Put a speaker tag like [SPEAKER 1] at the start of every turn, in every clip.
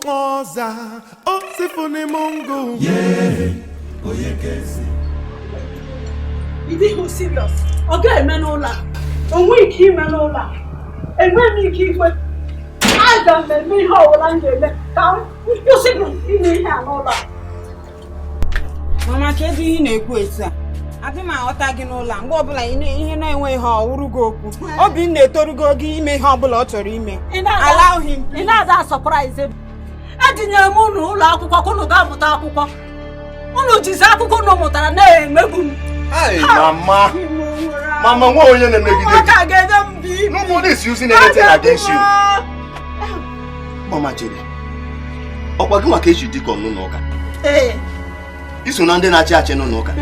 [SPEAKER 1] Ukuxoza osifuna Mungu.
[SPEAKER 2] Ị dịghị serious. Ọ ga-eme n'ụlọ a. O nweghị ike ime n'ụlọ a. Enweghị m ike ikwe. Aga m eme ihe ọbụla m ga-eme ka m kwụsị ime ihe a n'ụlọ a.
[SPEAKER 3] Mama, kedu ihe ị na-ekwu etu a? Adị m aghọta gị n'ụlọ a. Mgbe ọbụla ihe na-enwe ihe ọwụrụ gị okwu. Obinna etorugo gị ime ihe ọbụla ọ chọrọ ime. Allow him.
[SPEAKER 2] Ị na-aza surprise m. Etinyere m unu ụlọ akwụkwọ ka unu gaa mụta akwụkwọ. Unu jizi akwụkwọ unu mụtara na-emegbu m.
[SPEAKER 4] Hey, mama. Mama, nwa onye na-emegide gị.
[SPEAKER 2] Ụmụaka ga-enye m BP.
[SPEAKER 4] Nobody is using anything against you. Mama chere. Ọkwa gị maka eji deacon n'ụlọ ụka.
[SPEAKER 2] Ee.
[SPEAKER 4] Iso na ndị na-achị achị n'ụlọ ụka.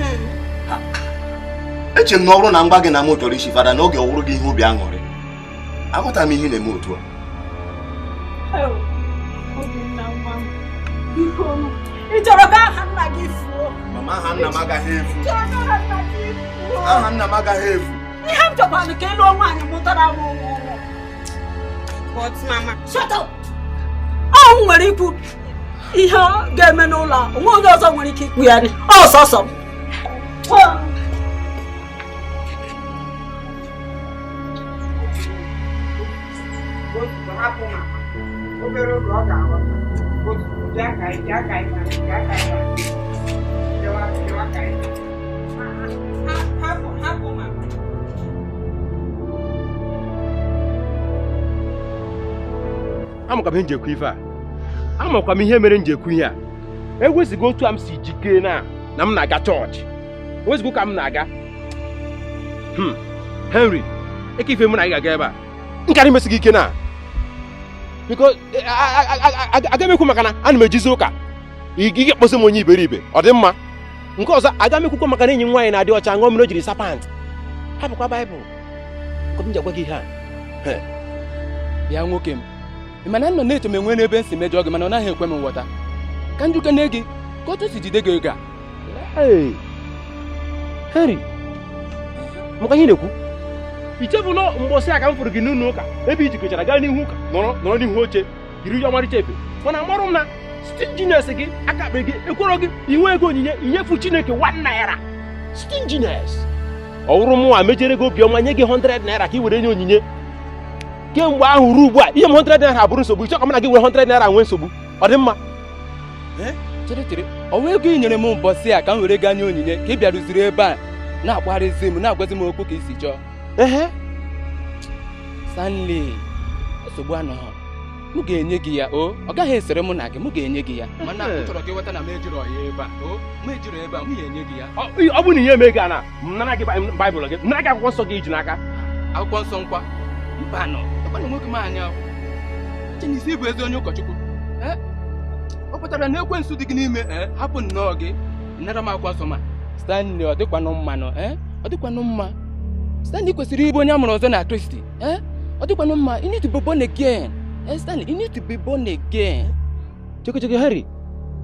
[SPEAKER 4] Eche m na ọ bụrụ na mgba gị na m chọrọ isi fada n'oge ọwụrụ gị ihe obi aṅụrị. Aghọtara m ihe ị na-eme otu a.
[SPEAKER 2] Obinna nwa m, biko nụ, ị chọrọ ka aha nna gị fuo?
[SPEAKER 4] Mama, aha nna m agaghị efu.
[SPEAKER 2] Ị chọrọ ka aha nna gị fuo?
[SPEAKER 4] Aha nna m agaghị efu.
[SPEAKER 2] Ihe m chọkwara ka ị lụọ nwaanyị mụtara m ụmụ ụmụ.
[SPEAKER 3] But mama,
[SPEAKER 2] Shut up! Ọ m nwere ikwu ihe ga-eme n'ụlọ a, onwe onye ọzọ nwere ike ikwu ya ni. Ọ sọsọ m.
[SPEAKER 3] Hapụ mama. Obere oge ọ ga-aghọta. Bịa ka anyị, bịa ka anyị, bịa ka anyị. Bịawa, bịawa ka anyị. Hapụ, hapụ mama.
[SPEAKER 5] Amakwa m ihe nji ekwu ife a. Amakwa m ihe mere nji ekwu ihe a. Eweziga otu a m si jikee na na m na-aga chọọchị. Eweziga ụka m na-aga. Henry, eke ife mụ na gị ga-aga ebe a. Nkara imesi gị ike na. Biko, aga m ekwu maka na ana m ejizi ụka. Ị ga-akpọsị m onye iberibe, ọ dị mma. Nke ọzọ, aga m ekwukwa maka na enyi m nwaanyị na-adị ọcha ṅụọ mmiri o jiri sa pant. Hapụkwa Baịbụl. Nke m ji agwa gị ihe a.
[SPEAKER 6] Bịa nwoke m. Ị ma na m nọ na-eche m enwe n'ebe m si mejọọ gị, mana ọ naghị ekwe m nghọta. Ka njuke nne gị, ka otu si jide gị ego a.
[SPEAKER 5] Hey! Henry, maka ihe na-ekwu. I chebụla mgbọsị a ka m fụrụ gị n'ụlọ ụka ebe i jikọchara gaa n'ihu ụka nọrọ n'ihu oche yiri ihe ọmarịcha efe, mana amarụ m na stinginess gị aka akpịrị gị ekwero gị inwe ego onyinye inyefu Chineke 1 naira. Stinginess. Ọ wụrụ mụnwa mejere gị obiọma nye gị 100 naira ka ị were nye onyinye. Kemgbe ahụ ruo ugbu a ihe m 100 naira abụrụ nsogbu. Ịchọ ka m na gị were 100 naira nwee nsogbu, ọ dị mma?
[SPEAKER 6] Chere chere, ọ wee ego i nyere m mbọsị a ka m were gaa nye onyinye ka ị bịaruziri ebe a na-akparịzi m na-agwazi m okwu ka i si chọọ.
[SPEAKER 5] Ehe.
[SPEAKER 6] Stanley, nsogbu anọghọ. M ga-enye gị ya, o ọ gaghị esere mụ na gị, m ga-enye gị ya. Mana m chọrọ ka ị ghọta na m ejiro ya ebe a, o m ejiro ebe a, m ga-enye gị ya.
[SPEAKER 5] Ọ bụrụ na ihe eme gị a na m nara gị Baịbụl gị, nara gị akwụkwọ nsọ gị iji n'aka.
[SPEAKER 6] Akwụkwọ nsọ nkwa? Mba nọ, ekwana nwoke m anya. Chinisi bụ ezi onye ụkọchukwu. Ọ pụtara na ekwensu dị gị n'ime, hapụ nnọọ gị, nara m akwụkwọ nsọ ma. Stanley, ọ dịkwanụ mma nọ, ọ dịkwanụ mma. Stanley kwesịrị ịbụ onye a mụrụ ọzọ na Kristi. Ọ dịkwanụ mma, you need to be born again. Stanley, you need to be born again.
[SPEAKER 5] Cheke cheke Henry,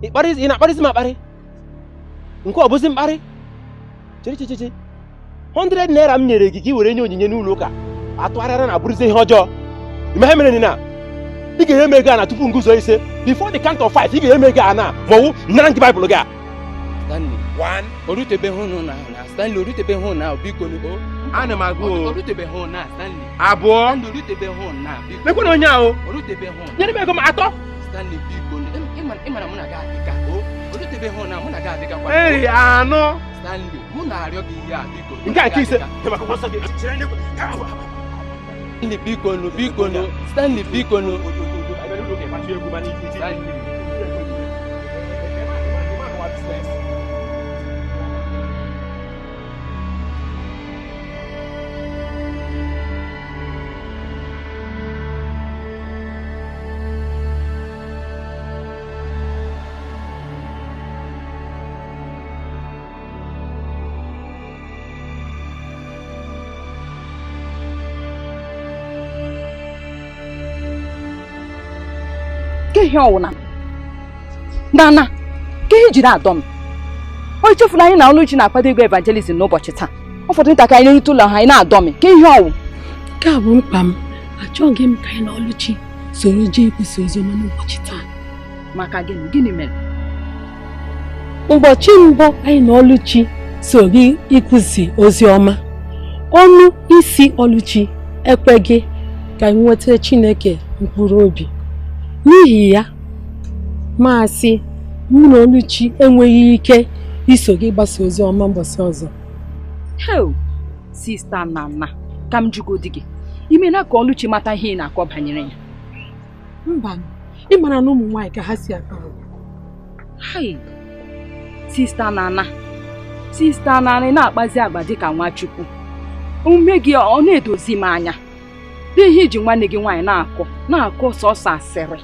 [SPEAKER 5] ị na-akparịzi m akparị? Nke ọ bụzi mkparị? Chere chere chere. 100 naira m nyere gị ka ị were nye onyinye n'ụlọ ụka atụgharịara na abụrụzi ihe ọjọọ. Ime ihe mere na ị ga-enye m ego a na tupu nguzo ise. Before the count of 5 ị ga-enye m ego a na ma ọ wụ nara gị Baịbụl gị a.
[SPEAKER 6] Stanley, orutebeghị na Stanley, orutebeghị na biko o.
[SPEAKER 5] Ana m agụ o.
[SPEAKER 6] Orutebeghị na Stanley.
[SPEAKER 5] Abụọ.
[SPEAKER 6] Stanley, orutebeghị na biko.
[SPEAKER 5] Lekwana onye ahụ.
[SPEAKER 6] Orutebeghị.
[SPEAKER 5] Nyere m ego m atọ.
[SPEAKER 6] Stanley, biko, ị mara mụ na gị adịka o. Orutebeghị na mụ na gị adịka kwa.
[SPEAKER 5] Ee, anọ.
[SPEAKER 6] Stanley, mụ na-arịọ gị ihe a biko.
[SPEAKER 5] Nke a nke ise.
[SPEAKER 6] Stanley, biko nụ, biko nụ. Stanley, biko nụ. Stanley.
[SPEAKER 7] Ihe ọwụna nana ka ihe jiri adọ m o echefula anyị na Oluchi na-akwado ego evangelism n'ụbọchị taa. Ụfọdụ ntakịrị anyị n'erute ụlọ ha anyị na-adọ m ka ihe ọwụ.
[SPEAKER 8] Nke a bụ mkpa m. Achọghị m ka anyị na Oluchi soro jee ikwusa oziọma n'ụbọchị taa.
[SPEAKER 7] Maka gịnị? Gịnị mere?
[SPEAKER 8] Ụbọchị mbụ anyị na Oluchi so gị ịkụzi ozi ọma, ọnụ isi Oluchi ekweghị ka anyị nweta Chineke mkpụrụ obi. N'ihi ya, maasị mụ na Oluchi enweghị ike iso gị gbasa ozi ọma mbọsị ọzọ.
[SPEAKER 7] Heo, Sista Nana, ka m jụgodi gị, imena ka Oluchi mata ihe ị na-akọ banyere ya?
[SPEAKER 8] Mba, ị mara na ụmụ nwaanyị ka ha si akpa agwa.
[SPEAKER 7] Hai, Sista Nana, Sista Nana, ị na-akpazi agba dịka Nwachukwu. Omume gị ọ na-edozi m anya. Dị ihe iji nwanne gị nwaanyị na-akọ na-akọ sọsọ asịrị.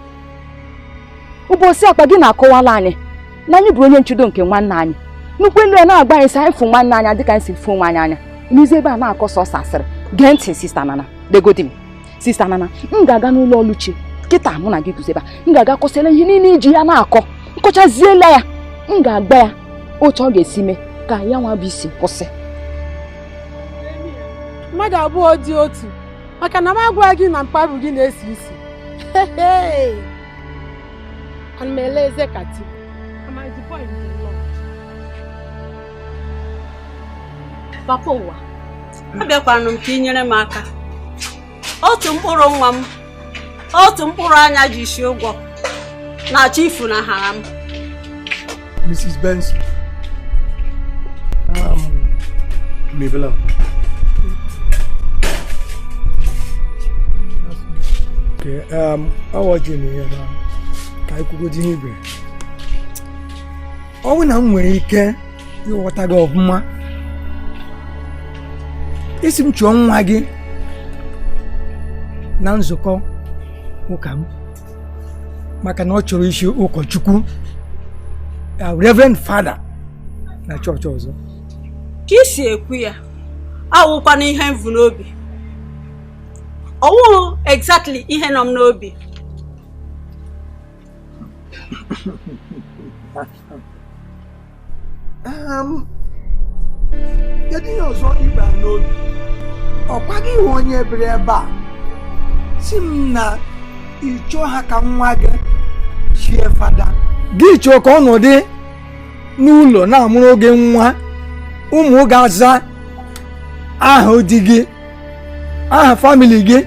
[SPEAKER 7] Ụbọchị akpa gị na-akọwala anyị na anyị bụ onye nchedo nke nwanne anyị. Nnukwu elu ya na-agba anyị sị anyị fụ nwanne anyị dịka anyị si fụ onwe anyị anya. N'izu ebe a na-akọ sọsọ asịrị. Gee ntị, Sista Nana, degodi m. Sista Nana, m ga-aga n'ụlọ Oluchi kịta mụ na gị guzo ebe a. M ga-aga kọsịala ihe niile iji ya na-akọ. Nkọchaziela ya, m ga-agba ya otu ọ ga-esi mee ka ya nwa bụ isi kwụsị.
[SPEAKER 8] Mmadụ abụọ dị otu maka na m agwa gị na mkparụ gị na-esi isi. Ana m ele eze kati. Am I the boy in the Lord?
[SPEAKER 2] Papa ụwa, abịakwanụ m ka ị nyere m aka. Otu mkpụrụ nwa m, otu mkpụrụ anya ji isi ụgwọ na-achọ ifunahara m.
[SPEAKER 9] Mrs. Benson, Mabel. Okay, awa ji na ya na ka anyị kwugodi ihe ibe. Ọ bụrụ na m nwere ike ịghọta gị ọfụma, isi m chụọ nwa gị na nzukọ ụka m maka na ọ chọrọ isi ụkọchukwu, Reverend Father na chọọchị ọzọ.
[SPEAKER 2] Ka i si ekwu ya awụkwana ihe m vu n'obi. Ọwụghị exactly ihe nọ m n'obi.
[SPEAKER 9] Kedu ihe ọzọ ị bara n'obi? Ọkwa gị hụ onye biri ebe a si m na ị chọọ ha ka nwa gị chie fada, gị chọọ ka ọnọdụ n'ụlọ na-amụrụ gị nwa, ụmụ ga-aza aha di gị, aha famili gị.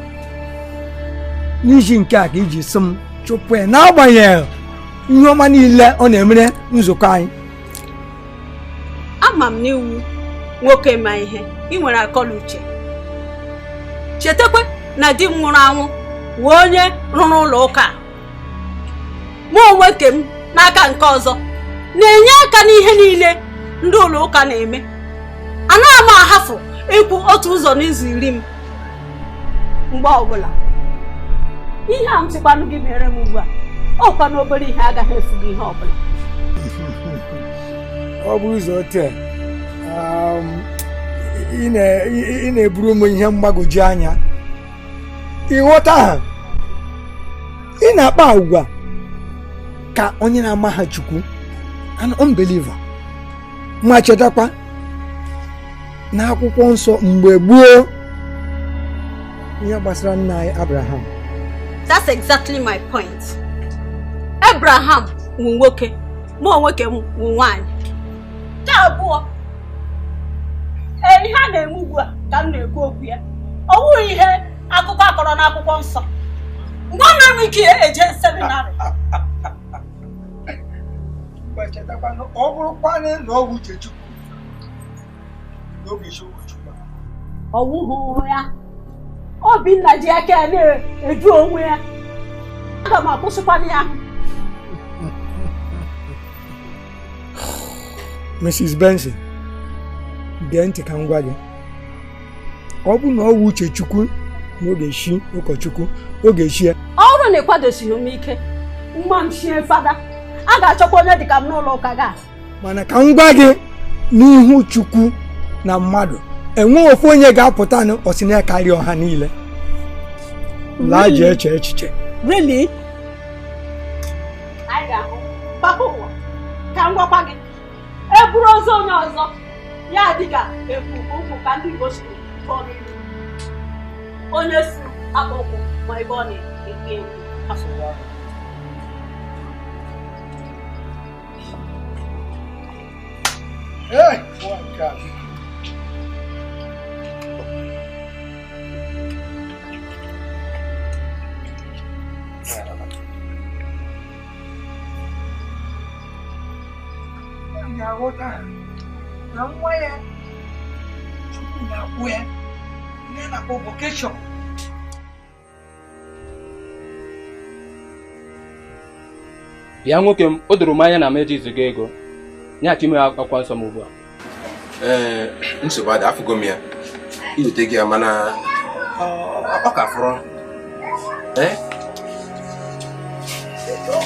[SPEAKER 9] N'iji nke a ka iji sị m chụpụ ya n'agbanyeghị ihe ọma niile ọ na-emere nzukọ anyị.
[SPEAKER 2] Ama m n'iwu nwoke ma ihe ị nwere akọla uche. Chetakwa na di m nwụrụ anwụ wee onye rụrụ ụlọ ụka. Mụ onwe nke m n'aka nke ọzọ na-enye aka n'ihe niile ndị ụlọ ụka na-eme. Anaghị m ahafụ ịkwụ otu ụzọ n'izu iri m mgbe ọbụla. Ihe a m sịkwanụ gị mere m ugbu a, ọkwa na obere ihe agaghị efu gị ihe ọbụla.
[SPEAKER 9] Ọ bụ ụzọ otu ị na-eburu m ihe mgbagwoju anya. Ịghọta ha, ị na-akpa agwa ka onye na-ama ha Chukwu, an unbeliever. Ma chetakwa na akwụkwọ nsọ mgbe gboo ihe gbasara nna anyị Abraham.
[SPEAKER 2] That's exactly my point. Abraham wụ nwoke, mụ onwe m wụ nwaanyị. Nke abụọ, ee, ihe a na-eme ugbu a ka m na-ekwu okwu ya. Ọ wụghị ihe akụkọ akọrọ n'akwụkwọ nsọ. Mgbe ọ na-enwe ike eje seminarị.
[SPEAKER 9] Ọ bụrụkwanụ na ọ bụ uche Chukwu n'oge isi ụkọchukwu.
[SPEAKER 2] Ọ wụghị ya. Obinna ji aka ya na-edu onwe ya. Aga m akwụsịkwana ya.
[SPEAKER 9] Mrs. Benson, gee ntị ka m gwa gị. Ọ bụ na ọ wụ uche Chukwu n'oge isi ụkọchukwu, oge isi ya.
[SPEAKER 2] Ọ bụrụ na ịkwadosighị m ike, nwa m shie fada, a ga-achọkwa onye dịka m n'ụlọ ụka gị.
[SPEAKER 9] Mana ka m gwa gị n'ihu Chukwu na mmadụ, enweghị ofu onye ga-apụta ọsị karịa ọha niile. Laa ji eche echiche.
[SPEAKER 2] Really? Anyị ga-ahụ. Papa ụwa, ka m gwakwa gị, e buru ozu onye ọzọ ya dịka ekwu ụkwụ ka ndị Igbo si tụọ n'ilu. Onye si akpa ụkwụ ma ebe ọ na-ekwu ekwu.
[SPEAKER 9] Ee, nwa nke a. Ga-aghọta na nwa ya Chukwu na-akpụ ya ihe a na-akpọ vocation.
[SPEAKER 6] Bịa nwoke m, o doro m anya na m eji iziga ego nyeghachi m akwụkwọ nsọ m ugbu a.
[SPEAKER 10] Ee, nsogbu adị, afụgo m ya iweta gị ya, mana ọ ka fọrọ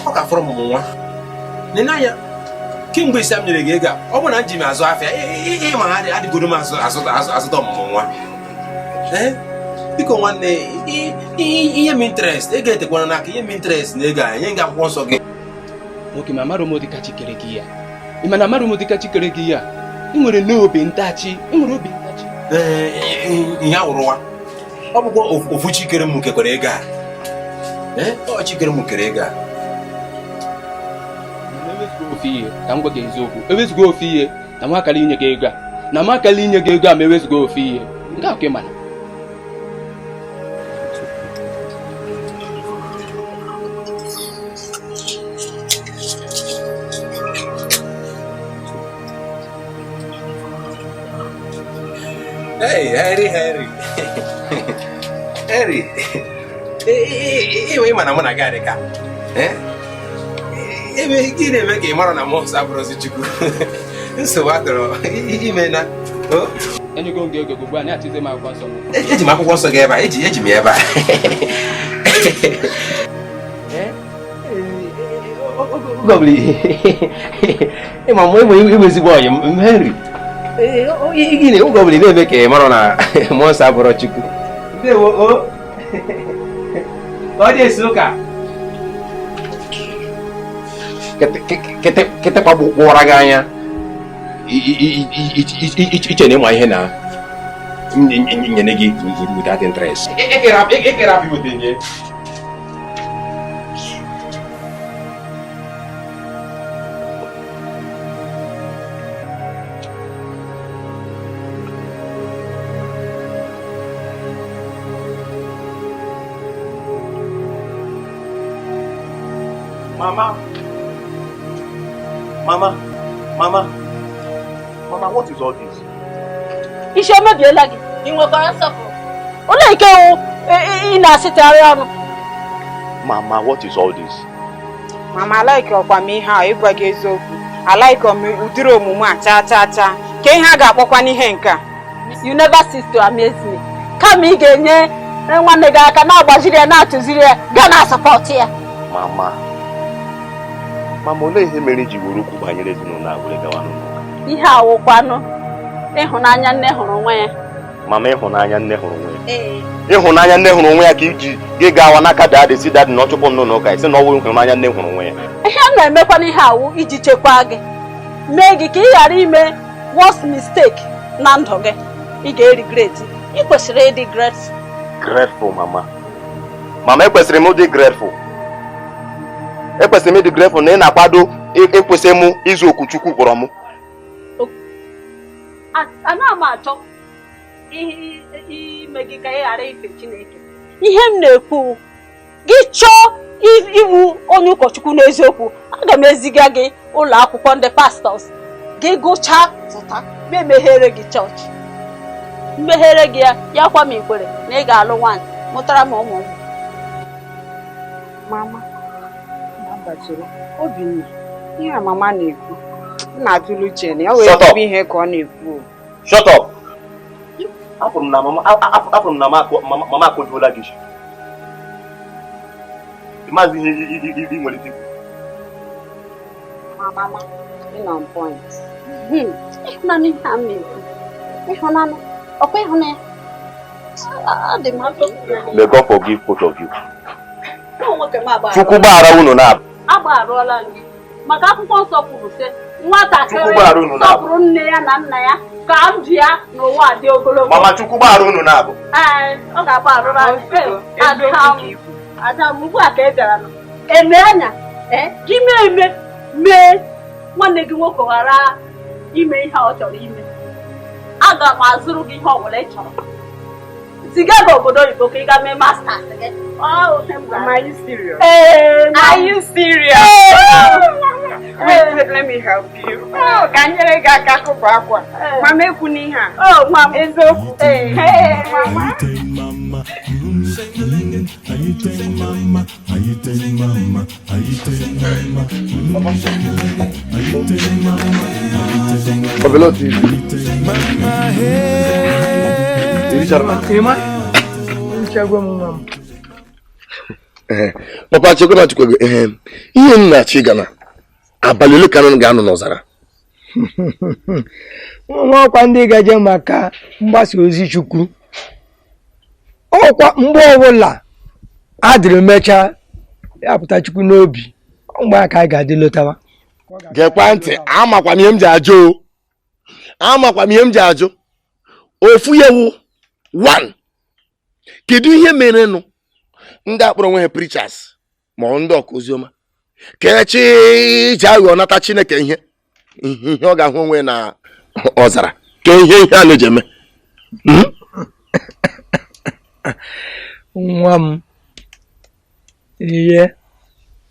[SPEAKER 10] ọ ka fọrọ mụmụ nwa nene anya kemgbe isi m nyere gị ego a, ọ bụrụ na m ji m azụ afịa ịma ha adịgoro m azụta ọmụmụ nwa. Ee, biko nwanne, ihe m interest ego etekwana n'aka, ihe m interest na ego a, nye gị akwụkwọ nsọ gị.
[SPEAKER 6] Nwoke m, amara m dịka chikere gị ya. Ị ma na amara m dịka chikere gị ya? Ị nwere n'obi ntachi, ị nwere obi ntachi.
[SPEAKER 10] Ee, ihe awụrụwa ọ bụkwa ofu chikere m kekwara ego a. Ee, ọ chikere m kere ego a.
[SPEAKER 6] Ofe ihe ka m gwa gị eziokwu, ewezuga ofe ihe na m akala inye gị ego a, na m akala inye gị ego a ma ewezuga ofe ihe nke a ka ị mana.
[SPEAKER 10] Hey, Harry, Harry. Harry. Ị ma na mụ na gị adịka. Ebe gị na-eme ka ị mara na mmụọ nsọ abụrụzi Chukwu. Nsogbu adọrọ ime na.
[SPEAKER 6] Enyego m gị ego ugbu a, na-achịzi m akwụkwọ nsọ m.
[SPEAKER 10] Eji m akwụkwọ nsọ gị ebe a, eji m ya ebe a. Ịma mụ ịbụ ezigbo ọyị m, Henry. Gịnị oge ọbụla ị na-eme ka ị mara na mmụọ nsọ abụrọ Chukwu. Ndewo o. Ka ọ dị esi ụka. Kịtịkpa gbụwara gị anya iche na ịma ihe na nyere gị without interest. Ịkere apụ iweta nye.
[SPEAKER 4] Mama, mama, mama, mama, what is all this?
[SPEAKER 2] Isi emebiela gị, ị nwekwara nsọpụrụ. Olee nke wụ ị na-asịtagharị ọnụ?
[SPEAKER 4] Mama, what is all this?
[SPEAKER 3] Mama, alaike ọkwa m ihe a, ịgwa gị eziokwu. Alaike m ụdịrị omume a chaa chaa chaa. Ka ihe a ga-akpọkwa n'ihe nke a.
[SPEAKER 2] You never cease to amaze me. Kama ị ga-enye nwanne gị aka na-agbaziri ya na-atụziri ya gaa na-asọpọtụ ya.
[SPEAKER 4] Mama, mama, olee ihe mere iji were okwu banyere ezinụlọ a were gawa n'ụlọ ụka?
[SPEAKER 2] Ihe awụkwanụ ịhụnanya nne hụrụ nwa ya.
[SPEAKER 4] Mama, ịhụnanya nne hụrụ nwa ya. Ịhụnanya nne hụrụ nwa ya ka iji gị gawa n'aka dadị si dadị na ọ chụpụ m n'ụlọ ụka, isi na ọ wụ ịhụnanya nne hụrụ nwa ya.
[SPEAKER 2] Ihe a na-emekwa n'ihe awụ iji chekwaa gị, mee gị ka ị ghara ime worst mistake na ndụ gị. Ị ga-erigret. Ị kwesịrị ịdị grateful.
[SPEAKER 4] Grateful, mama. Mama, ekwesịrị m ịdị grateful. Ekwesịrị m ịdị grateful na ị na-akwado ekwesị m izu okwu Chukwu kpọrọ m.
[SPEAKER 2] Ana m achọ ime gị ka ị ghara ife Chineke. Ihe m na-ekwu, gị chọọ iwu onye ụkọchukwu n'eziokwu, aga m eziga gị ụlọ akwụkwọ ndị pastọs gị gụchaa pụta ma emeghere gị chọọchị. Mmeghere gị ya, ya kwa m ikwere na ị ga-alụ nwaanyị mụtara m ụmụ m.
[SPEAKER 3] Mama, Obinna, ihe a mama na-ekwu, m na-atụle uche na ya wee kwuo ihe ka ọ na-ekwu.
[SPEAKER 4] Shut up! Afụrụ m na mama akụjuola gị. Maazị ihe ị nwere ike ikwu.
[SPEAKER 3] Mama, ị nọ on point.
[SPEAKER 2] Ịhụnanya ihe a m na-ekwu. Ịhụnanya, ọkwa ịhụnanya. Adị m afọ.
[SPEAKER 4] May God forgive both of you. Chukwu gbaghara unu na
[SPEAKER 2] agbagharụọla gị maka akwụkwọ nsọ kwuru sị nwatakịrị sọpụrụ nne ya na nna ya ka ndụ ya n'ụwa dị ogologo.
[SPEAKER 4] Mama, Chukwu gbaghara unu na-abụ.
[SPEAKER 2] Ee, ọ ga-agbagharụrụ anyị. Ada m ugbu a ka ị bịara nọ. Eme anya, gị mee eme mee nwanne gị nwoke ghara Ime ihe ọ chọrọ ime. Aga m azụrụ gị ihe ọ bụla ị chọrọ. Ziga gị obodo oyibo ka ị gaa mee masters gị.
[SPEAKER 3] Mama, are you serious?
[SPEAKER 2] Ee,
[SPEAKER 3] Are you serious? Wait, wait, let me help you. Oh, ka m nyere gị aka kụpụ akwa. Mama, ekwu n'ihe a.
[SPEAKER 2] Oh, nwa m.
[SPEAKER 3] Eziokwu. Ee, mama.
[SPEAKER 4] Obele otu ibu.
[SPEAKER 9] Ịma? Nchegwa m nwa m.
[SPEAKER 4] Ee, papa chekwa na chukwu ee ihe m na-achọ ịga na abalị ole ka m ga-anọ n'ọzara?
[SPEAKER 9] Nwa ọkwa ndị gaje maka mgbasa ozi Chukwu. Ọkwa mgbe ọbụla adịrị mechaa ya pụta Chukwu n'obi mgbe aka anyị ga-adị lọtawa.
[SPEAKER 4] Gekwa ntị, amakwa m ihe m ji ajụ o. Amakwa m ihe m ji ajụ. Ofu ya wụ one. Kedu ihe merenụ ndị akpọrọ onwe ha preachers ma ọ ndị ọka oziọma ka echi ji aghụghọ nata Chineke ihe ihe ọ ga-ahụ onwe na ọzara ka ihe ihe a na-eji eme?
[SPEAKER 9] Nwa m, ihe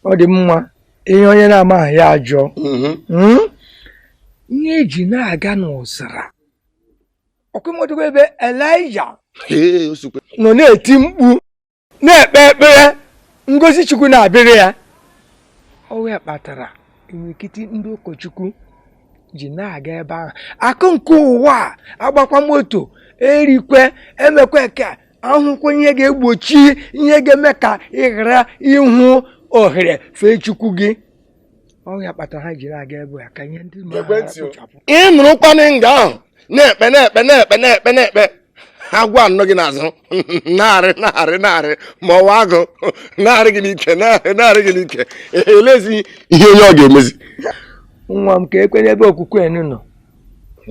[SPEAKER 9] ọ dị mma ihe onye na-amaghị ya ajụọ. Ihe eji na-aga n'ọzara ọkụmọdụkwa ebe Elijah nọ na-eti mkpu na-ekpe ekpere ngozi Chukwu na-abịrị ya. Ọ ya kpatara imirikiti ndị ụkọchukwu ji na-aga ebe ahụ. Akụ nke ụwa agbakwa moto erikwe emekwe ka ahụkwa ihe ga-egbochi ihe ga-eme ka ị ghara ịhụ ohere fee Chukwu gị. Ọ ya kpatara ha jiri aga ebe a ka ihe ndị mmadụ kpochapụ.
[SPEAKER 4] Ị nụrụkwanụ nga ahụ na-ekpe na-ekpe na-ekpe na-ekpe na-ekpe agwọ anọ gị n'azụ narị narị narị ma ọwa agụ narị gị n'ike narị narị gị n'ike elezi ihe onye ọ ga-emezi.
[SPEAKER 9] Nwa m ka ekwe n'ebe okwukwe nọ.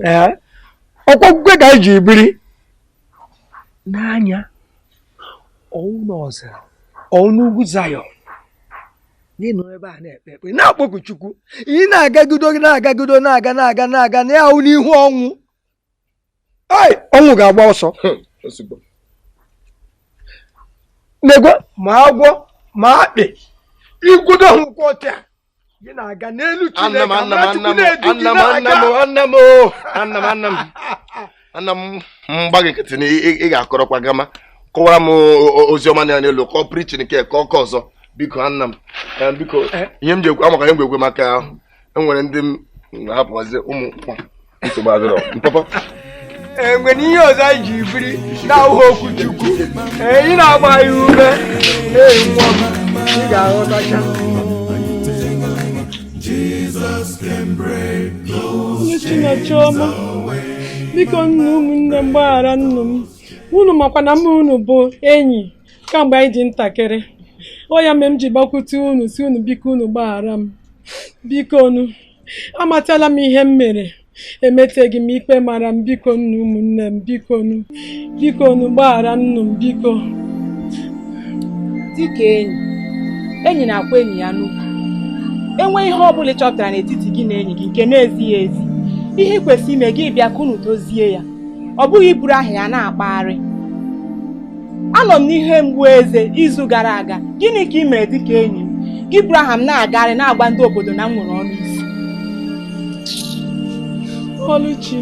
[SPEAKER 9] Ee, ọkwa okwukwe ka anyị ji biri n'anya ọwụ n'ọzara ọwụ n'ugwu Zayọn n'ịnọ ebe a na-ekpe ekpere na-akpọku Chukwu. Ị na-agagido na-agagido na-aga na-aga na-aga na ya ahụ n'ihu ọnwụ. Ai, ọnwụ ga-agba ọsọ. Negwe ma agwọ ma akpị igwudo ha ụkwụ ọcha gị na-aga n'elu Chineke amara Chukwu na-edu gị na-aga.
[SPEAKER 4] Anna m mgba gị nkịtị na ị ga-akọrọkwa gama kọwara m oziọma na n'elu kọọ prichin nke ka ọkọ ọzọ biko anna m biko ihe m ji ekwu amaka ihe m ji ekwu maka enwere ndị m na-ahapụwazi ụmụ nsogbu adịrọ mpapa.
[SPEAKER 9] Enwere ihe ọzọ anyị ji biri na-ahụ okwu Chukwu. Ee, ị na-agba ya ume. Ee, nwa m, ị ga-aghọtacha.
[SPEAKER 8] Chioma, biko nna ụmụnne m gbaghara nnu m. Unu makwa na mụ unu bụ enyi kamgbe anyị dị ntakịrị. Ọ ya mere m ji gbakwute unu si unu biko unu gbaghara m. Biko nu, amatala m ihe m mere. Emeteghị m ikpe mara m biko nnu ụmụnne m biko nu. Biko nu gbaghara nnu m biko.
[SPEAKER 3] Dịka enyi, enyi na-akwa enyi ya n'ukwu. Enwe ihe ọ bụla ị chọpụtara n'etiti gị na enyi gị nke na-ezighị ezi, ihe ị kwesịrị ime gị bịa ka unu dozie ya, ọ bụghị iburu aha ya na-akpagharị. Anọ m n'ihe mgbu eze izu gara aga, gịnị ka ị mere dịka enyi m? Gị buru aha m na-agagharị na-agba ndị obodo na m nwere ọnụ isi.
[SPEAKER 8] Oluchi,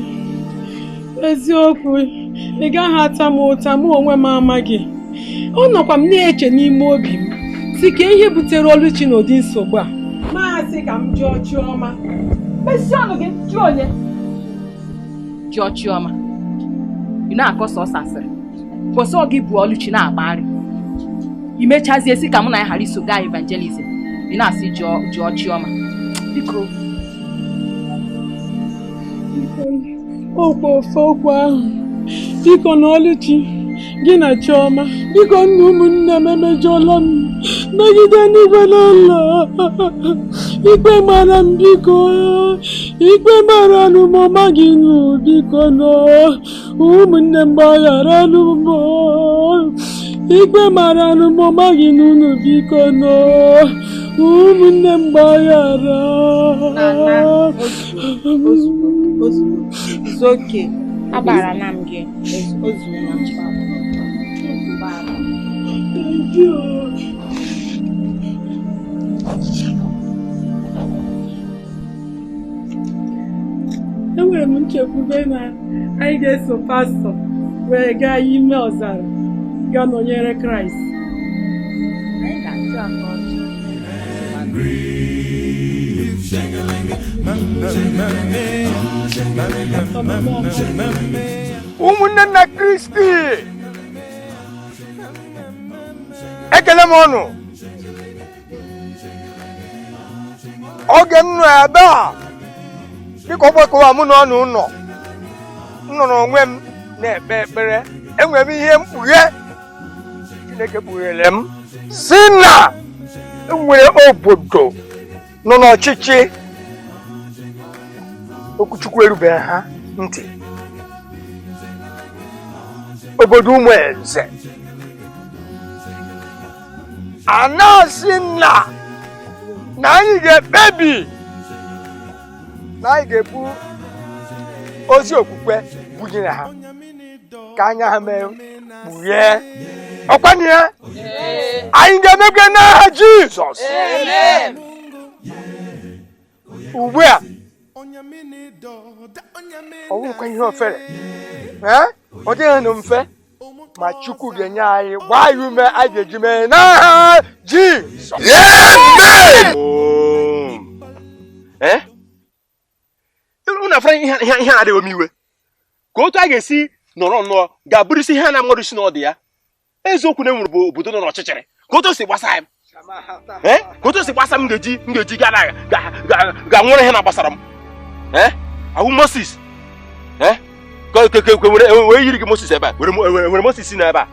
[SPEAKER 8] eziokwu ị gaghị ata m ụta mụ onwe m amaghị. Ọ nọkwa m na-eche n'ime obi m si ka ihe butere Oluchi n'ụdị nsogbu a. Maazị ka m jụọ Chioma.
[SPEAKER 7] Mesie ọnụ gị, jụọ onye? Jụọ Chioma. Ị na-akọ sọsọ asịrị. Kwụsị ọ gị bụ Oluchi na-akpagharị. I mechazie si ka mụ na ya ghara iso gaa evangelism. Ị na-asị jụọ Chioma. Biko.
[SPEAKER 8] Okwu ofe okwu ahụ. Biko na Oluchi, gị na Chioma. Biko nna ụmụnne m emejọla m. Megide n'igwe n'ụlọ. Ikpe mara m biko. Ikpe mara nụ m ọma gị nụ biko nọ. Ụmụnne m gbaghara nụ m. Ikpe mara nụ m ọma gị nụ biko nọ. Ụmụnne m gbaghara.
[SPEAKER 3] Nana, ozugbo, ozugbo, ozugbo. It's okay. Agbara na m gị. Ozugbo na
[SPEAKER 8] Thank you. Enwere m nchekwube na anyị ga-eso pastọ wee gaa ime ọzara gaa nọnyere Kraịst.
[SPEAKER 9] Ụmụnne nna Kristi, ekele m ọnụ. Oge m nọ ebe a dịka ọgbakọwa mụ na ọnụ nọ, m nọrọ onwe m na-ekpe ekpere. Enwere m ihe mkpughe Chineke kpughere m si na enwere obodo nọ n'ọchịchị okwuchukwu erubeghị ha ntị, obodo ụmụ eze a na-asị na anyị ga-ekpebi na anyị ga-ebu ozi okwukwe bunyere ha ka anya ha mee kpughee. Ọkwanụ ya anyị ga-emekwe n'aha Jizọs. Ugbu a ọ bụrụkwa ihe ofere, ọ dịghị nụ mfe, ma Chukwu ga-enye anyị gbaa anyị ume anyị ga-eji mee n'aha Jizọs.
[SPEAKER 5] Unu afụra ihe na-adịghị m iwe ka otu a ga-esi nọrọ nnọọ ga-abụrụ isi ihe a na-amadụ isi n'ọdị ya. Eziokwu na enwere bụ obodo nọ n'ọchịchịrị ka otu si gbasa m, ka otu si gbasa m ga-eji ga nwere ihe na-agbasara m. Ahụ Moses wee yiri gị Moses ebe a, were Moses na ebe a.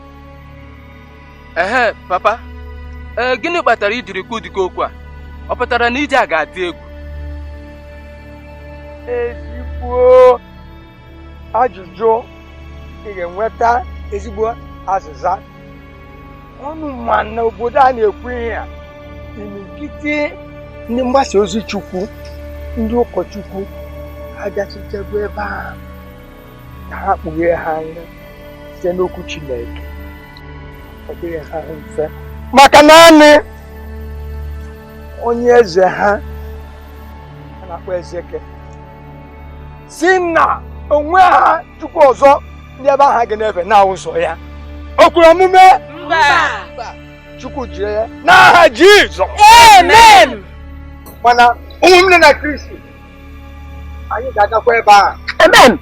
[SPEAKER 6] Ehe papa, gịnị kpatara ijiri kwu dịka okwu a? Ọ pụtara na ije a ga-adị egwu?
[SPEAKER 9] Ezigbo ajụjụ, ị ga-enweta ezigbo azịza. Ọnụ ma na obodo a na-ekwu ihe a, imirikiti ndị mgbasa ozi Chukwu, ndị ụkọchukwu abịachitego ebe ahụ ka ha kpughee ha anya site n'okwu Chineke. Ọ dịghị ha mfe maka naanị onye eze ha a na-akpọ Ezeke si na onwe ha Chukwu ọzọ ndị ebe ahụ ga na-efe na ụzọ ya. O kwere omume? Chukwu jiri ya n'aha Jizọs.
[SPEAKER 3] Amen.
[SPEAKER 9] Mana ụmụnne na Kristi, anyị ga-agakwa ebe ahụ.
[SPEAKER 7] Amen.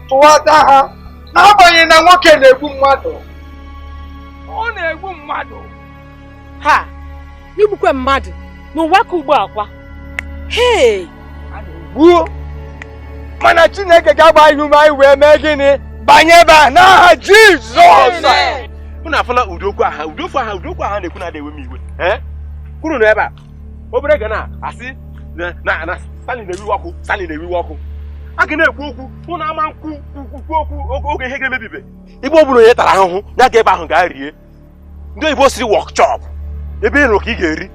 [SPEAKER 9] Tụwata ha n'agbanyeghị na nwoke na-egbu mmadụ, ọ na-egbu mmadụ.
[SPEAKER 8] Ha igbukwe mmadụ n'ụwa ka ugbu a kwa. Hei,
[SPEAKER 9] gbuo. Mana Chineke ga-agba anyị ume anyị wee mee gịnị? Banye ebe a n'aha Jizọs.
[SPEAKER 5] Unu afụla ụdị okwu aha ụdị okwu aha ụdị okwu aha na-ekwu na-adịghị ewe m iwe. Kwuru na ebe a obere ga na-asị na Stanley na-ewiwe ọkụ, Stanley na-ewiwe ọkụ. A ga na-ekwu okwu ụnụ ama nkwu kwu okwu oge ihe ga-emebibe. Igbe ọ bụla onye tara ahụhụ ya ga ebe ahụ gaa rie. Ndị oyibo siri workshop ebe ị nụrụ ka ị ga-eri.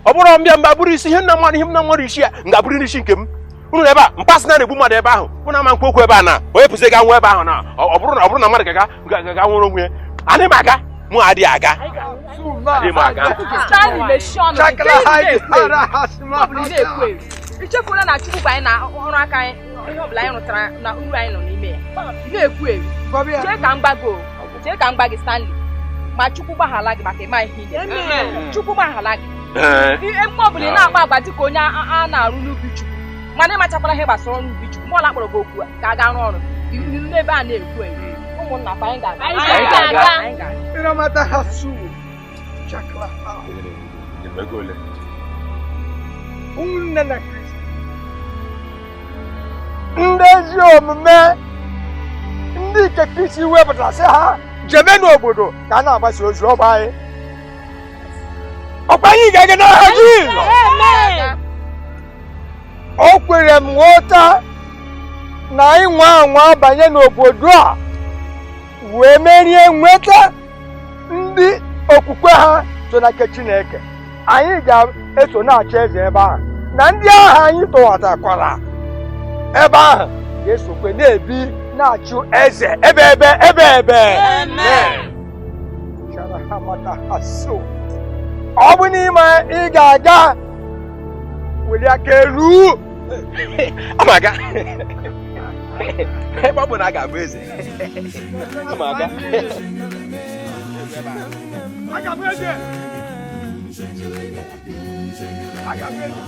[SPEAKER 5] Ọ bụrụ mbịa mba bụrụ isi ihe nna mmadụ ihe nna mmadụ isi ya nga bụrụ n'isi nke m. Unu ebe a mpasị na na-egbu mmadụ ebe ahụ, unu ama nkwu okwu ebe a na onye pụsị ga nwụọ ebe ahụ na ọ bụrụ na mmadụ ga nwụrụ onwe ya. Adị m aga, mụ adịghị aga. Adị m aga.
[SPEAKER 7] Ichefuola na Chukwu bụ anyị na ọrụ aka anyị, ihe ọbụla anyị rụtara na uru anyị nọ n'ime ya. Na-ekwu eri. Chee ka m gbago, chee ka m gba gị Stanley. Ma Chukwu gbaghala gị maka ịma ihe ị ga-eme. Chukwu gbaghala gị. Ihe mgbe ọbụla ị na-agba agba dịka onye a na-arụ n'ubi Chukwu, mana ịmachakwala ihe gbasara ọrụ ubi Chukwu. Mgbe ọla kpọrọ gị okwu ka a ga arụ ọrụ n'ebe a na-ekwu eri. Ụmụnna kwa anyị ga-aga.
[SPEAKER 9] Ụmụnne na Kristi, ndị ezi omume, ndị nke Kristi wepụtara sị ha jebe n'obodo ka a na-agbasa ozi ọgba anyị. Ọkwa anyị ga-aga n'aha Jizọs. O kwere m nghọta na anyị nwa anwa banye n'obodo a wee merie nweta ndị okwukwe ha so na nke Chineke. Anyị Ga-eso na-achị eze ebe ahụ na ndị agha anyị tọghatakwara ebe ahụ ga-esokwe na-ebi na-achụ eze ebe ebe ebe ebe. Ọ bụ n'ime ị ga-aga weli aka elu.
[SPEAKER 10] Ama aga. Ebe ọ bụ na a ga-abụ eze. Ama aga.
[SPEAKER 9] A ga-abụ eze. A ga-abụ eze.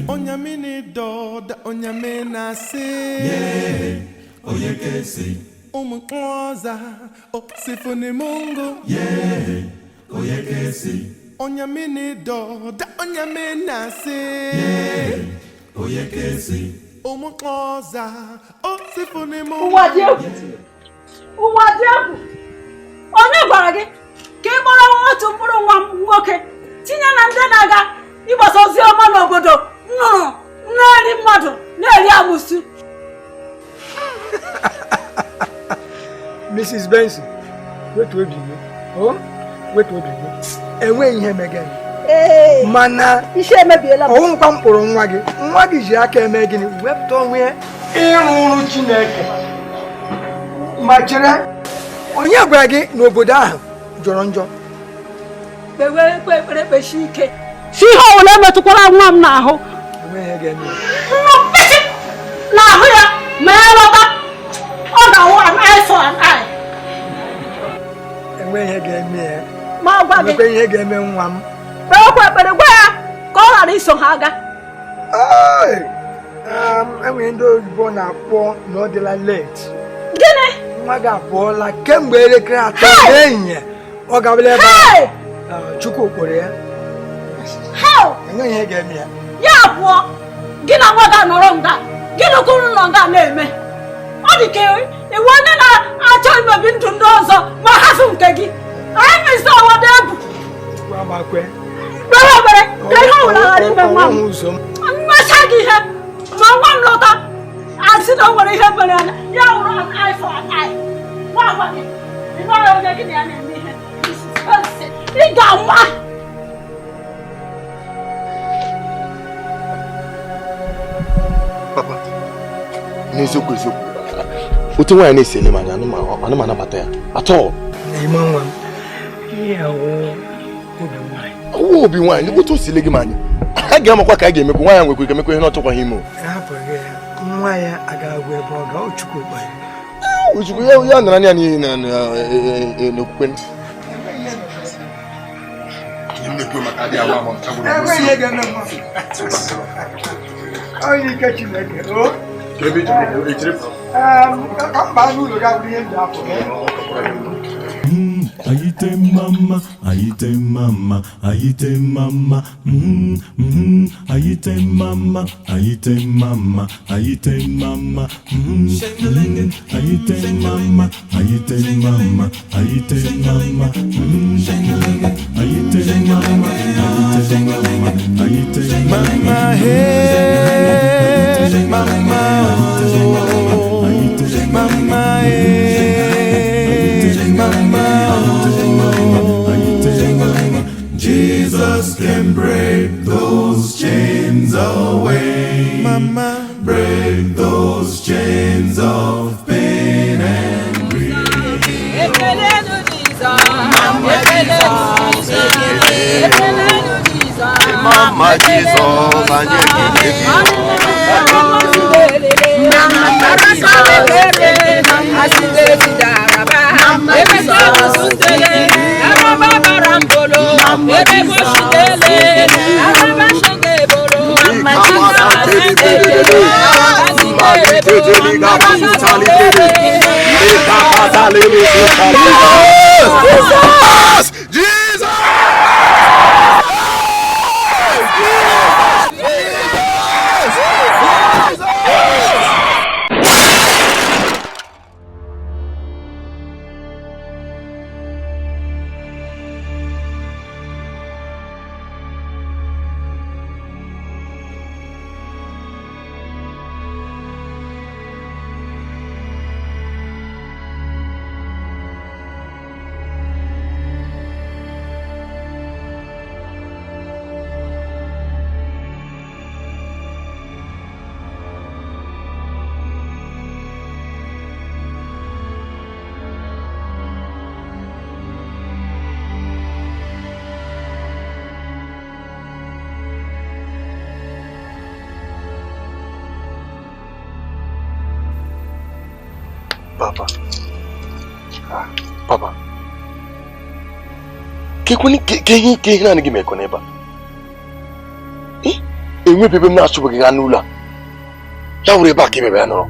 [SPEAKER 1] Onyamini doda onyamina si.
[SPEAKER 11] Yeah, oyekesi.
[SPEAKER 1] Umukwoza osifuni Mungu.
[SPEAKER 11] Yeah, oyekesi.
[SPEAKER 1] Onyamini doda onyamina si.
[SPEAKER 11] Yeah, oyekesi.
[SPEAKER 1] Umukwoza osifuni Mungu.
[SPEAKER 2] Ụwa dị egwu. Ụwa dị egwu. Onye gwara gị ka ị kpọrọ otu mkpụrụ nwa m nwoke tinye na ndị na-aga ịgbasa ozi ọma n'obodo nnụnụ na-eri mmadụ na-eri amụsụ.
[SPEAKER 9] Mrs. Benson, wetu obi gị. Oh, wetu obi gị. Enweghị ihe megere. Mana
[SPEAKER 2] isi emebiela m.
[SPEAKER 9] Ọnwụkwa mkpụrụ nwa gị. Nwa gị ji aka eme gịnị? Wepụta onwe ya ịrụ ọrụ Chineke. Ma chere, onye gwara gị n'obodo ahụ jọrọ njọ?
[SPEAKER 2] Kpewe ekpe ekpere kpechi ike. Si ihe ọbụla emetụkwara nwa m n'ahụ.
[SPEAKER 9] Enweghị ihe ga-eme.
[SPEAKER 2] Nwa mkpịsị n'ahụ ya ma ya lọta, ọ ga-awụ an eye for an eye.
[SPEAKER 9] Enweghị ihe ga-eme ya.
[SPEAKER 2] Ma ọ gwa gị.
[SPEAKER 9] Enwekwa ihe ga-eme nwa m.
[SPEAKER 2] Kpewe ekpere gwa ya ka ọ ghara iso ha aga.
[SPEAKER 9] Enwere ndị oyibo na-akpọ na ọ dịla late.
[SPEAKER 2] Gịnị?
[SPEAKER 9] Nwa gị apụọla kemgbe elekere 3 n'ehihie. Ọ gabala ebe ahụ. Chukwu kpọrọ ya. Enweghị ihe ga-eme ya.
[SPEAKER 2] Ya pụọ, gị na nwa gị nọrọ nga, gị na okwu nọ nga na-eme. Ọ dị ka iwu onye na-achọ imebi ndụ ndị ọzọ ma hafụ nke gị. Anyị mezi ọwa dị egwu.
[SPEAKER 9] Chukwu amakwe.
[SPEAKER 2] Kpere ekpere ka ihe ọbụla ghara ime nwa m. Mmecha gị ihe ma nwa m lọta asị na o nwere ihe mere anya ya wụrụ an eye for an eye. Nwa agwa gị, ị maghị onye gị na ya na-eme ihe. Ị ga-anwa.
[SPEAKER 4] Papa, n'eziokwu eziokwu, otu nwaanyị na-esi ele m anya, anụ m anabata ya atọ.
[SPEAKER 9] Ime nwa m, ihe awụ obi nwaanyị.
[SPEAKER 4] Ọwụ obi nwaanyị, otu o si ele gị m anya. A ga-amakwa ka a ga-emekwa nwaanyị nwekwa ike emekwa ihe na ọ chọkwaghị ime o.
[SPEAKER 9] Hapụghị ya, nwa ya agaghị ebe ọ ga, Chukwu kpọrọ ya.
[SPEAKER 4] Chukwu ya nara ya n'ihi na n'okwukwe.
[SPEAKER 9] Enweghị ihe ga-eme nwa m. Onye ike Chineke, o. Ka m baa n'ụlọ ga abụrụ ihe m ji apụ.
[SPEAKER 11] Ayite mama, ayite mama, ayite mama, ayite mama, ayite mama, ayite mama, ayite mama, ayite mama, ayite mama, ayite mama, ayite mama, ayite
[SPEAKER 1] mama, hey, mama, oh, mama, hey, mama.
[SPEAKER 11] Jesus can break those chains away.
[SPEAKER 1] Mama,
[SPEAKER 11] break those chains of pain and grief.
[SPEAKER 4] Mama Jesus, anyị ekele gị. Jesus! Jesus! Papa. Ah, Papa. Kekwani ke ihe naanị gị mekọ n'ebe a? Enweghị ebe m na-achụpụ gị gaa n'ụlọ a. Ya wụrụ ebe a ka imebe ya nọrọ.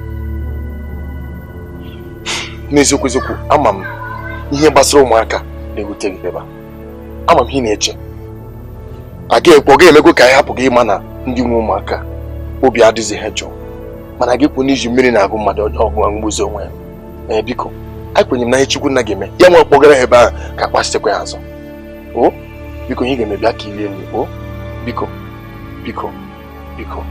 [SPEAKER 4] N'eziokwu eziokwu, ama m ihe gbasara ụmụaka na-ewute gị ebe a. Ama m ihe na-eche. A ga-ekwe ọ ga-emekwe ka anyị hapụ gị ịma na ndị nwe ụmụaka obi adịghị ha jụụ. Mana gị kwụ n'iji mmiri na-agụ mmadụ ọgụ aṅụgbuzi onwe ya. Ee, biko, ekwenyere m na ihe Chukwu nna ga-eme ya nwa kpọgara ha ebe ahụ ka akpasitekwa ya azụ. O biko, ihe ga-eme bịa ka ilie nri. O biko, biko, biko.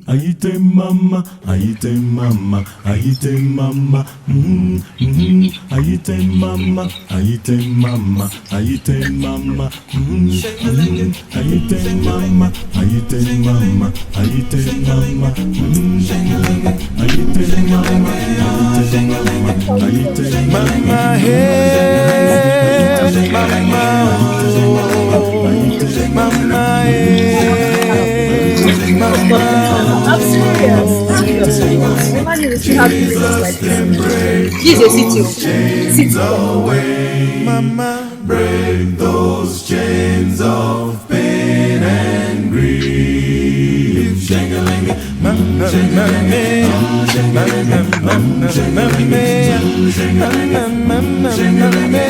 [SPEAKER 11] Aite mama, aite mama, aite mama, aite mama, aite mama, aite mama, aite mama, aite mama, aite mama, aite mama, aite mama,
[SPEAKER 1] hey, mama, oh, mama, hey, mama.
[SPEAKER 7] I'm serious.
[SPEAKER 11] Jesus can break
[SPEAKER 7] those
[SPEAKER 11] chains away. Mama, break those chains of pain and grief. Shangalinga, mama, shangalinga, mama, shangalinga, mama, shangalinga, mama, shangalinga,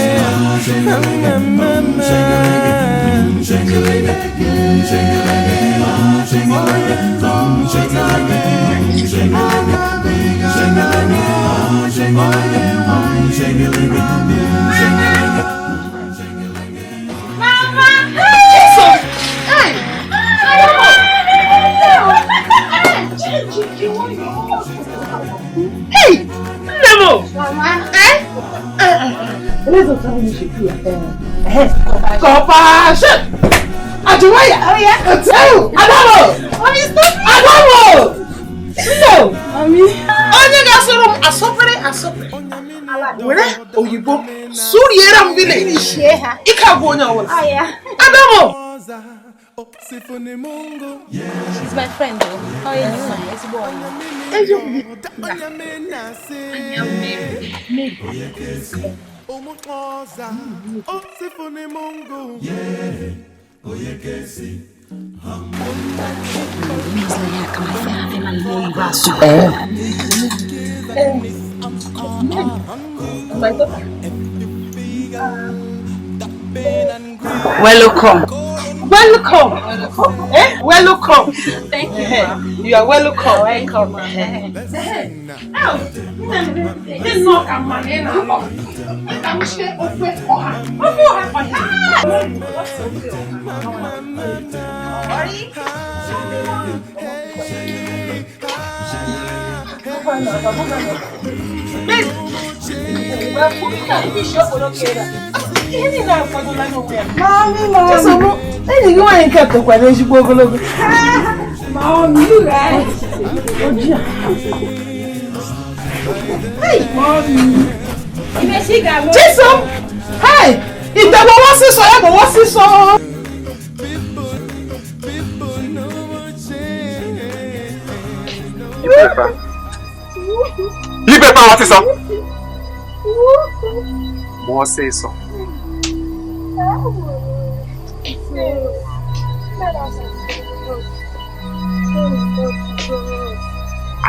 [SPEAKER 2] Mama! Jesus! Hey! Hey! Nemo! Mama! Eh? Compassion! Ajuwaya! Oh yeah! Adamo! Adamo! No! Mami! Onye ga-asụrụ m asọpịrị asọpịrị. Were oyibo sụriere m village. Ike agwụ onye ọbụla. Adamo!
[SPEAKER 7] She's my friend though. Oh yeah, ezigbo ọyị.
[SPEAKER 2] Welcome. Welcome. Eh? Welcome.
[SPEAKER 7] Thank you.
[SPEAKER 2] You are welcome.
[SPEAKER 7] Welcome.
[SPEAKER 2] Mami, mami. Enyi gị nwaanyị nke tokwara ezigbo ogologo. Mami, oji a. Hey, mami. Chisom, hey, ìtẹ̀wọ̀ wọ́n sísọ, ẹ̀bùn wọ́n sísọ.
[SPEAKER 4] Ibe pa wọ́n sísọ.
[SPEAKER 10] Ma ọsịsọ.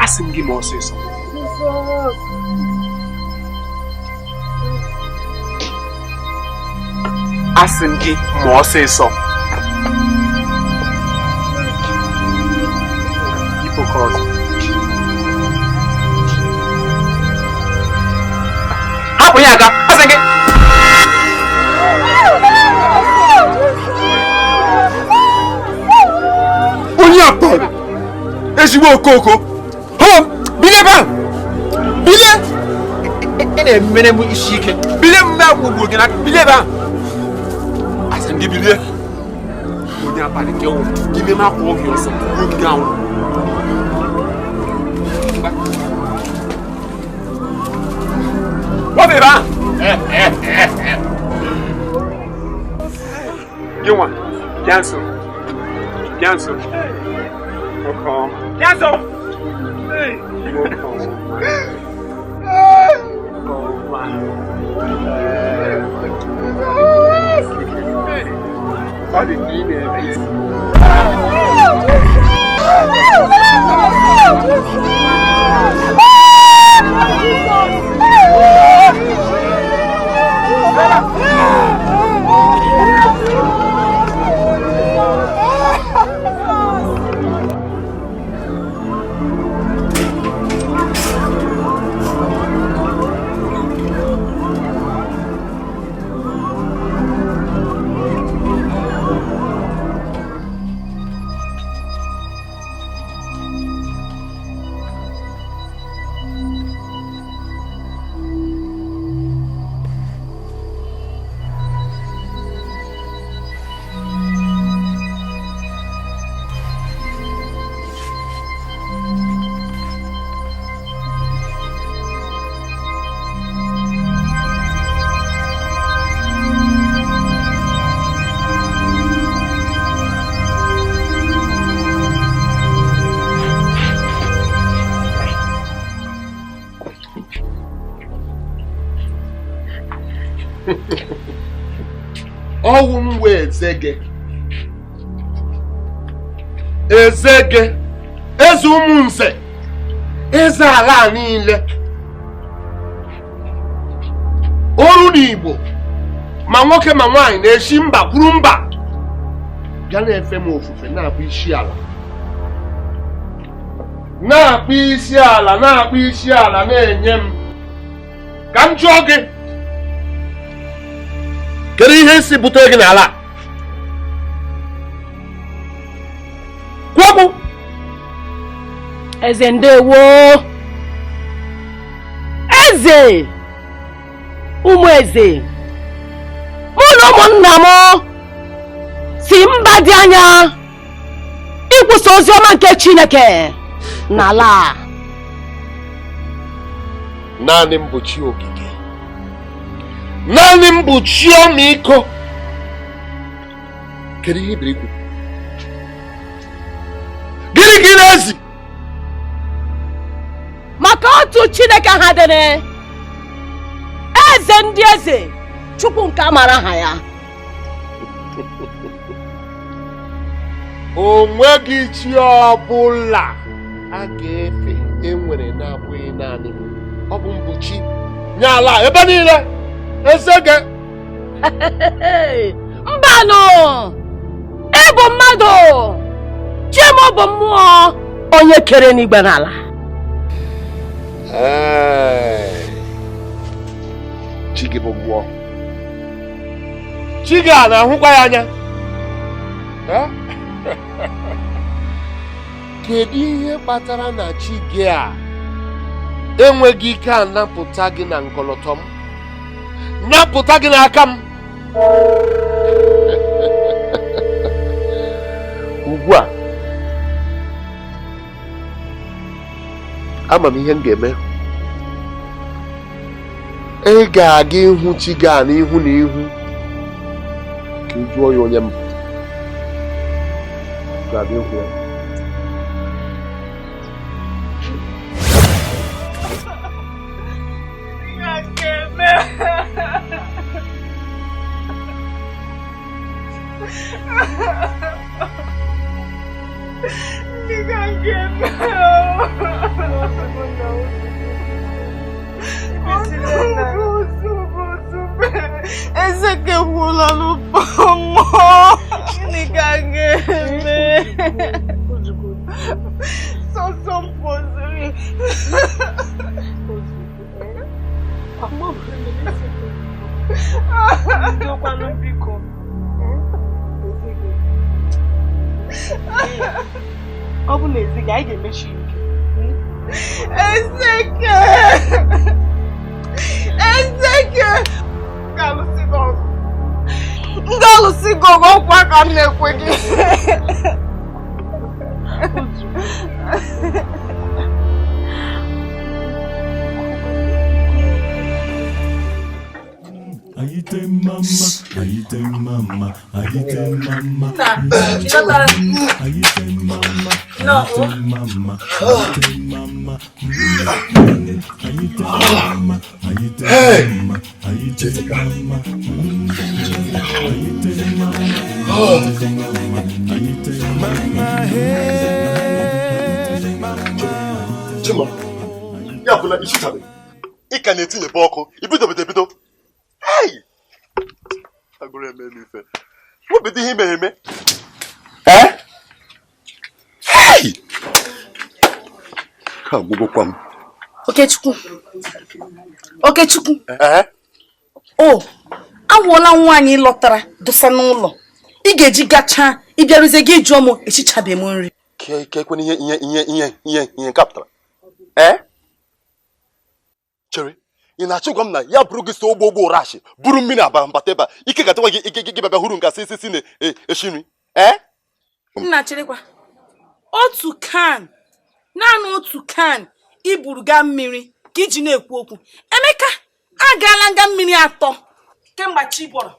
[SPEAKER 10] Asị m gị ma ọsịsọ. Asị m gị ma ọsịsọ. Yipụ ọzọ. Hapụ ya aka, asị gị.
[SPEAKER 12] Onye akpọrọ ezigbo okooko. Hụ, bilie ebe ahụ. Bilie.
[SPEAKER 10] Ị na-emere m isi ike. Bilie mgbe agwụgburu gị n'aka. Bilie ebe ahụ. Asị m gị bilie. Onye abalị nke wụ ime m akwa oge ọsọ gbuo gị anwụ. Wapụ ebe ahụ. Gị nwa, bịa nso. Bịa nso. Nwoke ọma. Bịa nso. Nwoke ọma. Nwoke ọma. Ọ dị ka ị na-eme isi.
[SPEAKER 4] Ọwụ m wee eze gị. Eze gị, eze ụmụ nze, eze ala niile. Oru n'Igbo, ma nwoke ma nwaanyị na-esi mba kwuru mba. Bịa na-efe m ofufe na-akpụ isi ala. Na-akpụ isi ala, na-akpụ isi ala na-enye m. Ka m jụọ gị. Kedu ihe si butere gị n'ala? Kwuo.
[SPEAKER 7] Eze ndewo. Eze ụmụ eze, mụ na ụmụnna m si mba dị anya ikwusa ozi ọma nke Chineke n'ala.
[SPEAKER 4] Naanị m bụ chi okike. Naanị m bụ chi ọmịiko. Kedu ihe ibiri ikwu? Gịnị ka ị na-ezi?
[SPEAKER 7] Maka otu Chineke ha dịrị, eze ndị eze, Chukwu nke amara aha ya.
[SPEAKER 4] O nweghị chi ọbụla a ga-efe enwere na-abụghị naanị m. Ọ bụ m bụ chi nye ala ebe niile. Eze gị.
[SPEAKER 7] Mbanụ, ị bụ mmadụ, chi m bụ mmụọ, onye kere n'igwe n'ala.
[SPEAKER 4] Chi gị bụ mmụọ. Chi gị a na-ahụkwa ya anya. Kedu ihe kpatara na chi gị a enweghị ike anapụta gị na nkọlọtọ m? Napụta gị n'aka m. Ugbu a, ama m ihe m ga-eme. Ị ga-aga ihu chi gị a n'ihu na ihu ka ị jụọ ya onye m ga-aga ihu ya.
[SPEAKER 3] Ndị ka nke eme. Ezeke gwụla n'ụbọmọ. Gịnị ka m ga-eme? Sọsọ m poziri. Ndokwanụ biko. Ọ bụ na ezi gị, anyị ga-emechi ike. Ezeke! Ezeke! Ga-alụsị gị ọgụ. M ga-alụsị gị ọgụ ọkwa ka m na-ekwe gị.
[SPEAKER 11] Ayite mama, ayite mama, ayite mama. Ayite mama, ayite mama, ayite mama. Ayite mama, ayite mama, ayite mama. Ayite mama, ayite mama, ayite mama.
[SPEAKER 4] Chima, ya bụ na ichichabe. Ị ka na-etinyebe ọkụ, ibidobedo ebido. Hey! Agụrụ eme m ife. Webido ihe mere eme. Eh? Hey! Ka agwụgwọkwa m.
[SPEAKER 7] Okechukwu. Okechukwu.
[SPEAKER 4] Eh?
[SPEAKER 7] O, awụọla nwaanyị lọtara dosa n'ụlọ. Ị ga-eji gachaa, ị bịaruzie gị jụọ m echichabeghị m nri.
[SPEAKER 4] Ke ekwena ihe ihe ihe ihe ihe ihe nke a pụtara. Eh? Chere. Ị na-achọ gwa m na ya bụrụ gị so ogbo ogbo rashi buru mmiri aba mbata ebe a ike ga-atụwa gị ike gị bịa hụrụ nke asị si si na-eshi nri. Eh?
[SPEAKER 7] Nna cherekwa. Otu kan, naanị otu kan iburu gaa mmiri ka iji na-ekwu okwu. Emeka agaala nga mmiri atọ kemgbe chi bọrọ.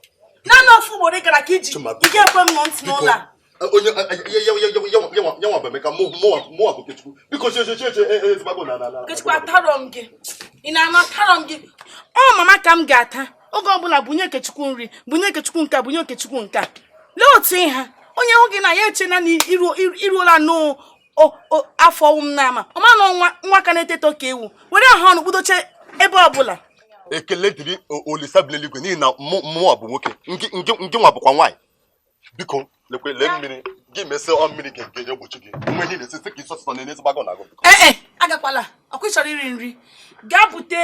[SPEAKER 7] Naanị ofu ugboro ị gara ka iji ị ga-ekwe m nọ ntị n'ụlọ a.
[SPEAKER 4] Onye ya nwa bụ Emeka, mụnwa bụ Okechukwu. Biko che che che che ezigbo na na na.
[SPEAKER 7] Okechukwu atarọ m gị. Ị na-anụ atarọ m gị. Ọ mama ka m ga-ata. Oge ọbụla bunye Okechukwu nri, bunye Okechukwu nke a, bunye Okechukwu nke a. Lee otu ịha. Onye hụ gị na ya eche na iruola n'afọ ọnwụ m n'ama. Ọ ma na nwa ka na-eteto ka ewu. Were ahụ ọnụ kpudoche ebe ọbụla.
[SPEAKER 4] Ekele dịrị Olisa bi n'eluigwe n'ihi na mụnwa bụ nwoke, ngị nwa bụkwa nwaanyị. Biko lekwe lee mmiri gị mesị ọ mmiri ga-egbochi gị nwe ihe na-esi ka isi ọsịsọ na ezigbo agụụ na-agụ.
[SPEAKER 7] Ee, agakwala. Ọkwa ị chọrọ iri nri. Gaa bute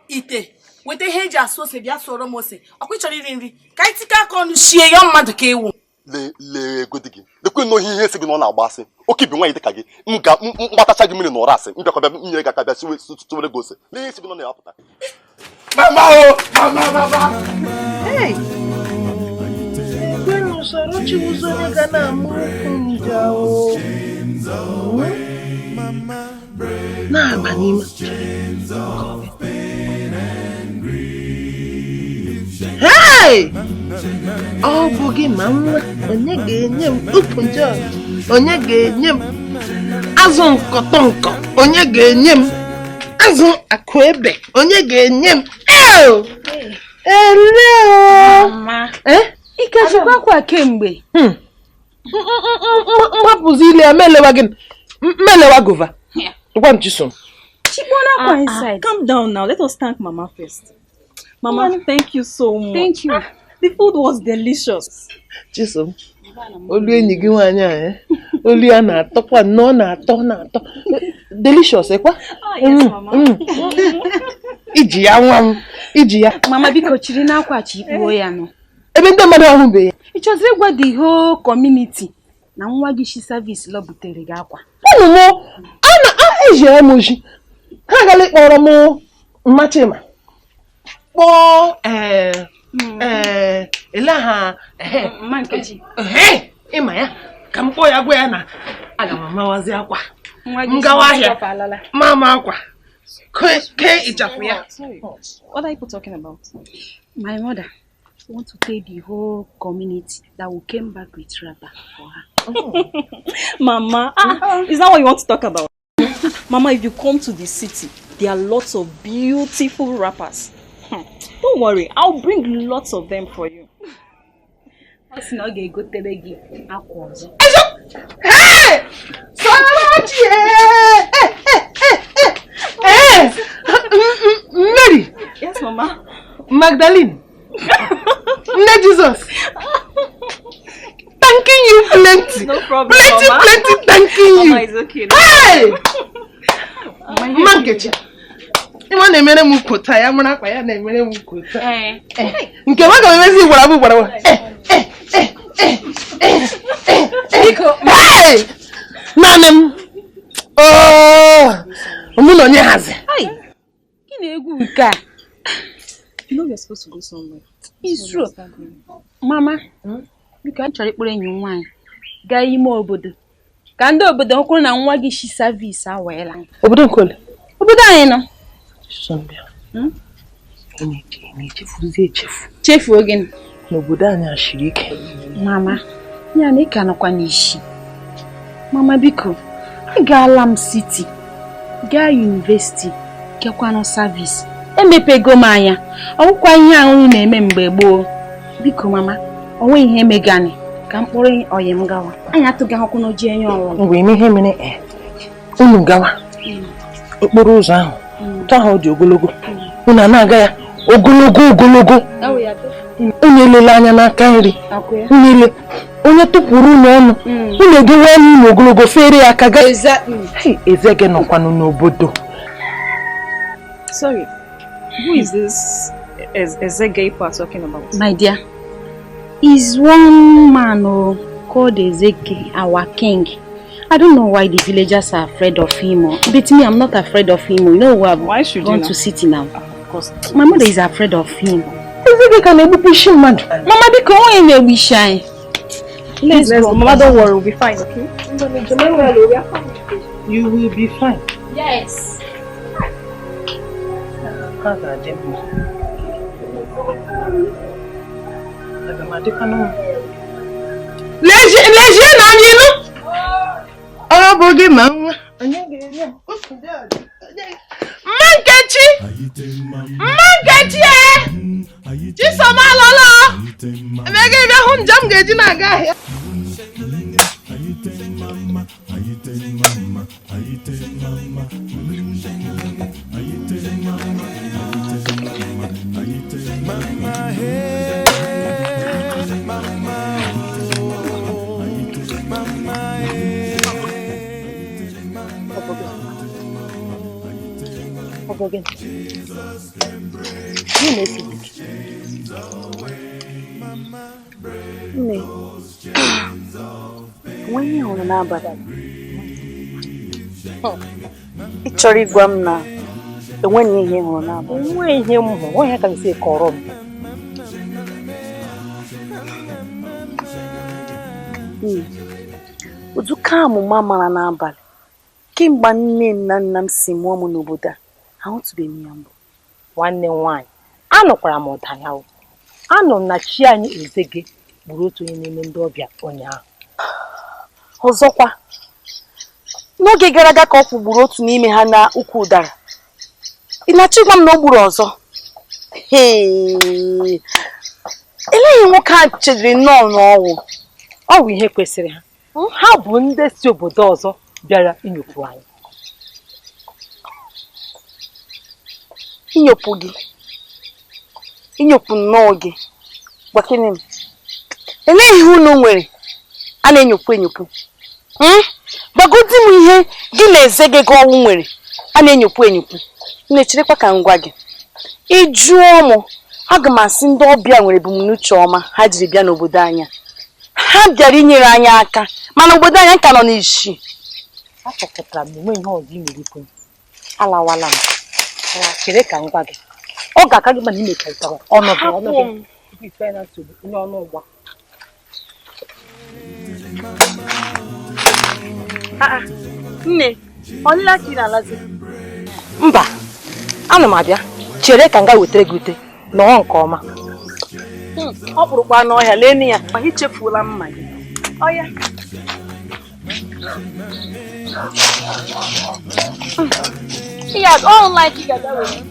[SPEAKER 7] ite, weta ihe eji asụ ose bịa sụọrọ m ose. Ọkwa ị chọrọ iri nri ka anyị tikọ aka ọnụ shie ya mmadụ ka ewu.
[SPEAKER 4] Lee ego dị gị lekwe na ihe esi gị na ọ na-agba asị oke bi nwaanyị dị ka gị m ga mgbatacha gị mmiri na ụra asị mbịakọ bịa m nyere gị aka bịa siwere gị ose. Lee ihe esi gị na ọ na-apụta.
[SPEAKER 12] Mama o! Mama mama!
[SPEAKER 13] Hey! Usoro chiwuzo onye ga na-ama okwu nja o na-aba n'ime. Hey! Ọ bụ gị ma nwa onye ga-enye m ukwu nja, onye ga-enye m azụ nkọtọ nkọ, onye ga-enye m azụ akụ ebe, onye ga-enye m ele o.
[SPEAKER 14] Ikechukwu akwa kemgbe.
[SPEAKER 13] Mhapụzi ile ya melewa gị melewa gova. Gwa m Chisom.
[SPEAKER 14] Inside.
[SPEAKER 15] Calm down now. Let us thank Mama first. Mama, thank you so much.
[SPEAKER 14] Thank you.
[SPEAKER 15] The food was delicious.
[SPEAKER 13] Chisom, olu enyi gị nwaanyị a, olu ya na-atọkwa nnọọ na-atọ na-atọ. Delicious ekwa?
[SPEAKER 15] Yes, Mama.
[SPEAKER 13] Iji ya nwa m, iji ya.
[SPEAKER 14] Mama biko chiri n'akwa chi ikpuo ya nọ.
[SPEAKER 13] Ebe ndị mmadụ ahụbeghị.
[SPEAKER 14] Ị chọziri ịgwa the whole community na nwa gị shi service lọ butere gị akwa.
[SPEAKER 13] Ụmụ m, a na-ejiere m oji. Ha agala ịkpọrọ m Mma Chima. Kpọọ ele ha
[SPEAKER 14] Mma Nkechi.
[SPEAKER 13] Ịma ya ka m kpọọ ya gwa ya na aga m amawazi akwa. M gawa ahịa ma ama akwa. Kee ịchafụ ya.
[SPEAKER 15] What are you talking about?
[SPEAKER 14] My mother want to tell the whole community that we came back with wrapper for her.
[SPEAKER 15] Mama, is that what you want to talk about? Mama, if you come to the city, there are lots of beautiful wrappers. Don't worry, I'll bring lots of them for you.
[SPEAKER 14] Ọ sị na ọ ga-egotere gị akwa ọzọ.
[SPEAKER 13] Hey! Sọlọchi! Ee! Mary!
[SPEAKER 15] Yes, Mama.
[SPEAKER 13] Magdalene! Nne Jesus! Thanking you plenty!
[SPEAKER 15] No problem,
[SPEAKER 13] Plenty,
[SPEAKER 15] Mama.
[SPEAKER 13] plenty thanking you!
[SPEAKER 15] Mama is okay.
[SPEAKER 13] Hey! Mma Nkechi, ịma na-emere m kwota ya mara akpa ya na-emere m kwota. Nke m aga m emezi ugboro abụọ ugboro abụọ. Hey! Naanị m! Oh! Mụ na onye hazi.
[SPEAKER 14] Gị na-egwu nke a.
[SPEAKER 15] You know we're supposed to go somewhere.
[SPEAKER 14] It's true. Mama, biko anyị chọrọ ịkpọrọ enyi m nwaanyị gaa ime obodo ka ndị obodo hụkwuru na nwa gị shi service aweela.
[SPEAKER 13] Obodo nke ole?
[SPEAKER 14] Obodo anyị nọ.
[SPEAKER 13] Sọmbịa. Ị na-echefuzi echefu.
[SPEAKER 14] Chefuo gịnị?
[SPEAKER 13] N'obodo anyị ashiri ike.
[SPEAKER 14] Mama, ya na ị ka nọkwa n'ishi. Mama biko, agaala m city, gaa university, gakwanụ service. Emepego m anya, ọ bụkwa ihe ahụ na-eme mgbe gboo. Biko mama, o nweghị ihe megani ka mkpụrụ ọyị m gawa. Anyị atụghị akwụkwọ n'oji enye ọnwụ.
[SPEAKER 13] Mgbe ime ihe mere unu gawa okporo ụzọ ahụ, ụtọ ahụ dị ogologo. Unu na-aga ya ogologo ogologo. Unu elele anya n'aka nri. Unu ele onye tụpụrụ unu ọnụ. Unu edowe ọnụ unu ogologo fere ya aka gaa. Eze gị nọkwanụ n'obodo.
[SPEAKER 15] Sorry, who is this Ezege you are talking about?
[SPEAKER 14] My dear, is one man called Ezeke, our king. I don't know why the villagers are afraid of him. But me, I'm not afraid of him. You know, we have
[SPEAKER 15] why should
[SPEAKER 14] gone
[SPEAKER 15] you
[SPEAKER 14] to city now.
[SPEAKER 15] Of course.
[SPEAKER 14] My mother is afraid of him.
[SPEAKER 13] Ezeke can ebupu mmadụ.
[SPEAKER 14] Mama, biko onye na-egbu isi anyị.
[SPEAKER 15] Let's go. Mama, don't worry, we'll be fine, okay?
[SPEAKER 13] You will be fine.
[SPEAKER 14] Yes.
[SPEAKER 13] Ha ga-adị mma. Aga m adịkwanụ mma. Lezie na anya ịnụ! Ọ bụ gị ma nwa. Onye ga-enye m? Mma Nkechi! Mma Nkechi e! Chisom alọla! Emeka ị bịa hụ njem ga-eji na-aga ahịa.
[SPEAKER 15] Nne, onwe ihe hụrụ n'abalị. Ị chọrọ ịgwa m na enweghị ihe hụrụ n'abalị?
[SPEAKER 8] Enweghị ihe m hụrụ, onye ka m si kọrọ m.
[SPEAKER 15] Ụdịka amụma mara n'abalị kemgbe nne na nna m si mụọ m n'obodo a, ahụtụbeghị m ya mbụ.
[SPEAKER 8] Nwanne m nwaanyị, anụkwara m ụda ya. Anụ m na chi anyị Ezege gburu otu onye n'ime ndị ọbịa ụnyaahụ.
[SPEAKER 15] Ọzọkwa, n'oge gara aga ka ọ kwụgburu otu n'ime ha na ukwu ụdara. Ị na-achọ ịgwa m na o gburu ọzọ? Eleghị nwoke a chediri nnọọ n'ọnwụ.
[SPEAKER 8] Ọ bụ ihe kwesịrị ha. Ha bụ ndị si obodo ọzọ bịara inyopụ anyị.
[SPEAKER 15] Inyopụ gị? Inyopụ nnọọ gị? Gwakene m. Elee ihe unu nwere a na-enyopụ enyopụ? Gbagodi m ihe gị na Ezege gị ọnwụ nwere a na-enyopụ enyopụ. M na-echerekwa ka m gwa gị. Ị jụọ m, aga m asị ndị ọbịa nwere ebumnuche ọma ha jiri bịa n'obodo anyị. Ha bịara inyere anyị aka, mana obodo anyị ka nọ n'ishi.
[SPEAKER 8] Achọpụtara m na enweghị ihe ọzọ ị nwere ikwu. Alawala m. Chere ka m gwa gị. Ọ ga-aka gị mana ị mekọrịtara ọnọdụ ọnụ gị. Ife na nsogbu onye ọnụ ụgba.
[SPEAKER 15] Nne, ọlịla ka ị na-alazi?
[SPEAKER 8] Mba, ana m abịa. Chere ka m gaa wetara gị ute. Nọọ nke ọma.
[SPEAKER 15] Ọ kpụrụkwa n'ọhịa, lee ya. Ma ị chefuola mma gị. Ọya. Yeah, all like you got that way.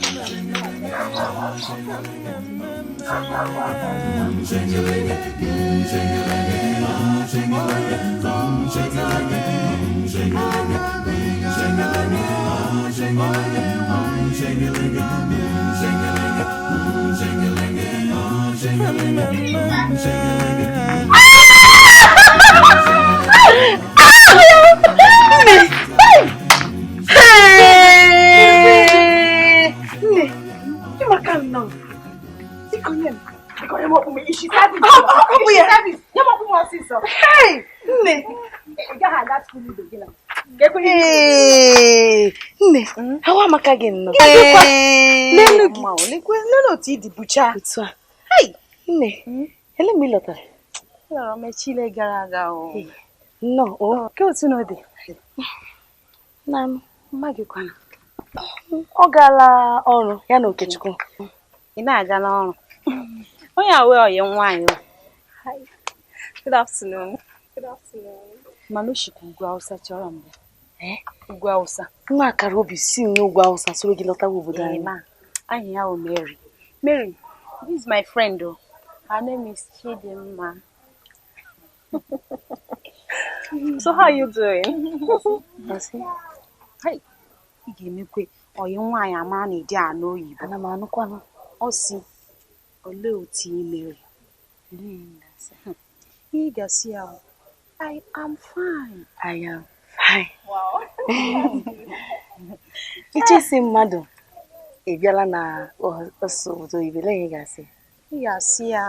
[SPEAKER 15] Nne, hawa amaka gị nnọọ.
[SPEAKER 14] N'elu gị. N'elu otu ị dị bụcha.
[SPEAKER 15] Otu a. Nne, ele mgbe ị lọtara?
[SPEAKER 14] Lọrọ m echi ile gara aga o.
[SPEAKER 15] Nnọọ, o.
[SPEAKER 14] Ke otu na ọ dị?
[SPEAKER 15] Na m.
[SPEAKER 14] Mma gị kwana.
[SPEAKER 15] Ọ gaala ọrụ ya na Okechukwu.
[SPEAKER 14] Ị na-aga n'ọrụ? Onye a wee ọyị nwaanyị o.
[SPEAKER 16] Good afternoon. Good afternoon.
[SPEAKER 14] Mana o shikwa ugwu Awụsa chọrọ mbụ. Ugwu Awụsa.
[SPEAKER 15] Nwa akara obi si n'ugwu Awụsa soro gị lọtawa obodo anyị.
[SPEAKER 14] Ma, aha ya bụ Mary. Mary, this is my friend o. Her name is Chidimma.
[SPEAKER 16] So how are you doing?
[SPEAKER 14] Hey, ị ga-emekwe ọyị nwaanyị amara na ịdị anụ oyibo.
[SPEAKER 15] Ana m anụkwanụ.
[SPEAKER 14] Ọ sị, olee otu ị mere? Ị ga-asị ya, I am fine.
[SPEAKER 15] I am fine.
[SPEAKER 16] Wow.
[SPEAKER 15] Ichesi mmadụ ị bịala na ọsọ obodo oyibo, ele ihe ị ga-asị?
[SPEAKER 14] Ị ga-asị ya,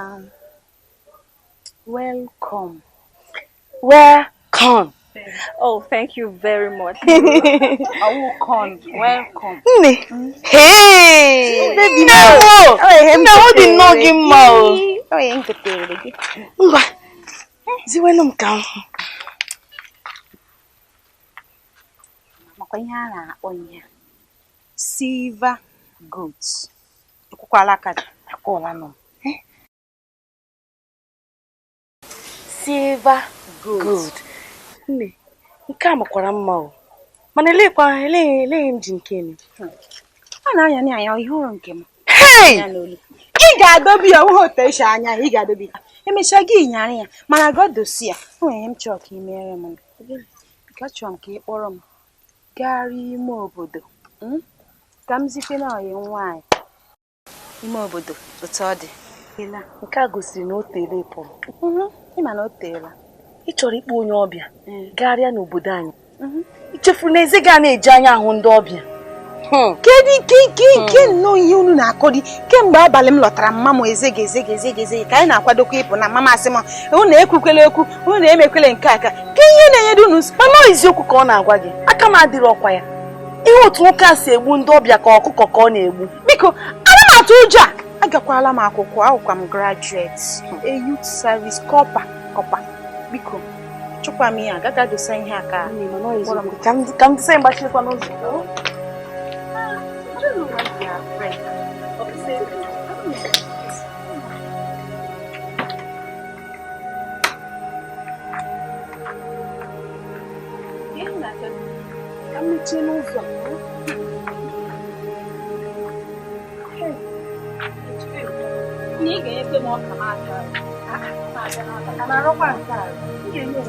[SPEAKER 14] welcome.
[SPEAKER 15] Welcome.
[SPEAKER 16] Oh, thank you very much.
[SPEAKER 14] Welcome. Welcome.
[SPEAKER 15] Nne, hey! Nne wo! Nne, ọ dị nnọọ gị mma o.
[SPEAKER 14] Ọ ihe m gotere gị.
[SPEAKER 15] Ngwa, ziwenụ m ka m hụ.
[SPEAKER 14] Makwa ihe a na-akpọ ihe a. Silver goat. Ekwukwala aka gị.
[SPEAKER 15] Akwụọla nọ m. Silver gold. Nne, nke a makwara mma o. Mana elekwa eleghị m ji nke eme.
[SPEAKER 14] Ọ na-anya na anya ihe ụrụ nke m.
[SPEAKER 15] Hey!
[SPEAKER 14] Ị ga-adobi ya onwe otu esi anya ị ga-adobi ya. Emechaa gị nyara ya mana godosi ya. O nwere ihe m chọrọ ka ị mere m. Biko achọrọ m ka ị kpọrọ m gaa ime obodo. Ka m zite na ọyị nwaanyị. Ime obodo otu ọ dị.
[SPEAKER 15] Nke a gosiri na o teela ị pụrụ.
[SPEAKER 14] Ị ma na o teela.
[SPEAKER 15] Ị chọrọ ịkpọ onye ọbịa gagharịa n'obodo anyị. Ị chefuru na eze ga na-eji anya ahụ ndị ọbịa.
[SPEAKER 14] Kedu ike nnọọ ihe unu na-akọdi kemgbe abalị m lọtara mma m eze gị eze gị eze gị eze gị ka anyị na-akwadokwa ịpụ na mama asị m unu ekwukwele okwu unu emekwele nke aka ke ihe na-enyere unu
[SPEAKER 15] mana ọ eziokwu ka ọ na-agwa gị aka m adịrị ọkwa ya ihe otu nwoke a si egbu ndị ọbịa ka ọkụkọ ka ọ na-egbu.
[SPEAKER 14] Biko ana m atụ ụjọ a agakwala m akwụkwọ akwụkwa m graduate a youth service kọpa kọpa. Biko chụkwa m ihe agaga dosa ihe aka
[SPEAKER 15] ka m dịsa mgbachikwa n'ụzọ.
[SPEAKER 14] Ka m mechie n'ụzọ. Ị ga-enyekwe m ọka m aka. Ka m arụkwa nke a. Ị ga-enye m.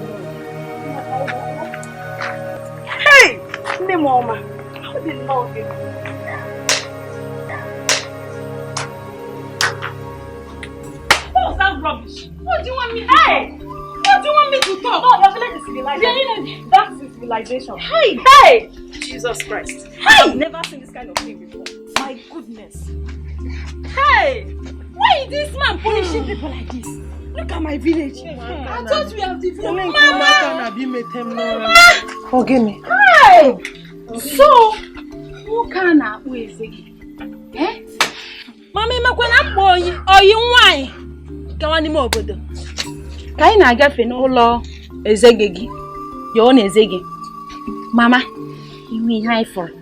[SPEAKER 15] Hey! Nne m ọma, ọ dị nnọọ gị.
[SPEAKER 2] What was that rubbish? What do you want me? Hey! What do you want me to talk? No, your village is civilized. Yeah, that is civilization. Hey! Hey! Jesus Christ. Hey! I've never seen this kind of thing before. My goodness. Hey! Why is this man punishing people like this? Look at my village. I thought we have developed. Mama! Mama!
[SPEAKER 13] Forgive me.
[SPEAKER 2] Hey! So, who can I Eh?
[SPEAKER 8] Mama, emekwe na mkpọ oyi nwaanyị gawa n'ime obodo.
[SPEAKER 14] Ka anyị na-agafe n'ụlọ eze gị, ya ọ na-eze gị. Mama, ihu ihe anyị fụrụ.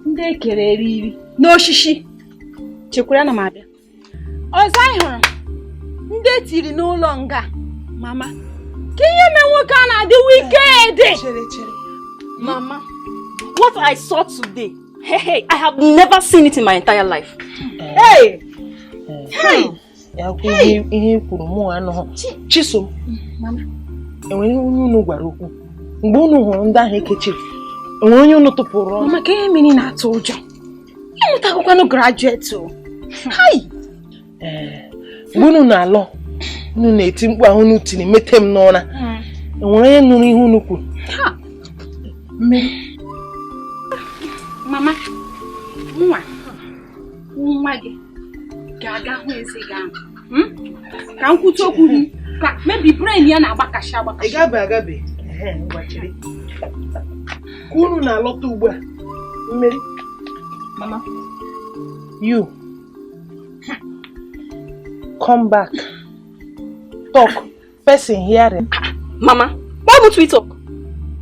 [SPEAKER 14] Ndị ekere eriri n'osisi. Chekwara na m abịa.
[SPEAKER 2] Ọzọ anyị hụrụ ndị etiri n'ụlọ nga. Mama, ka ihe mee nwoke a na-adị wicked.
[SPEAKER 16] Mama, what I saw today, hey, I have never seen it in my entire life.
[SPEAKER 2] Hey!
[SPEAKER 13] Ya kwuo ihe i kwuru mụ anụghị. Chisom, enwere onye unu gwara okwu mgbe unu hụrụ ndị ahụ ekechiri, enwere onye unu tụpụrụ ọnụ?
[SPEAKER 14] Mama, ka ihe mere ị na-atụ ụjọ? Ịmụtagokwanụ graduate o. Hai!
[SPEAKER 13] Ee, mgbe unu na-alọ, unu na-eti mkpu ahụ unu tiri mete m n'ụra, enwere onye nụrụ ihe unu kwuru? Mmeri.
[SPEAKER 14] Mama, nwa nwa gị ga-aga hụ eze gị ahụ. Ka m kwute okwu gị ka maybe brain ya na-agbakashi agbakashi.
[SPEAKER 13] Ị gabe agabe. Ngwa chere. Ka unu na-alọta ugbu a. Mmeri.
[SPEAKER 16] Mama.
[SPEAKER 13] You. Come back. Talk. Person hearing.
[SPEAKER 16] Mama, why won't we talk?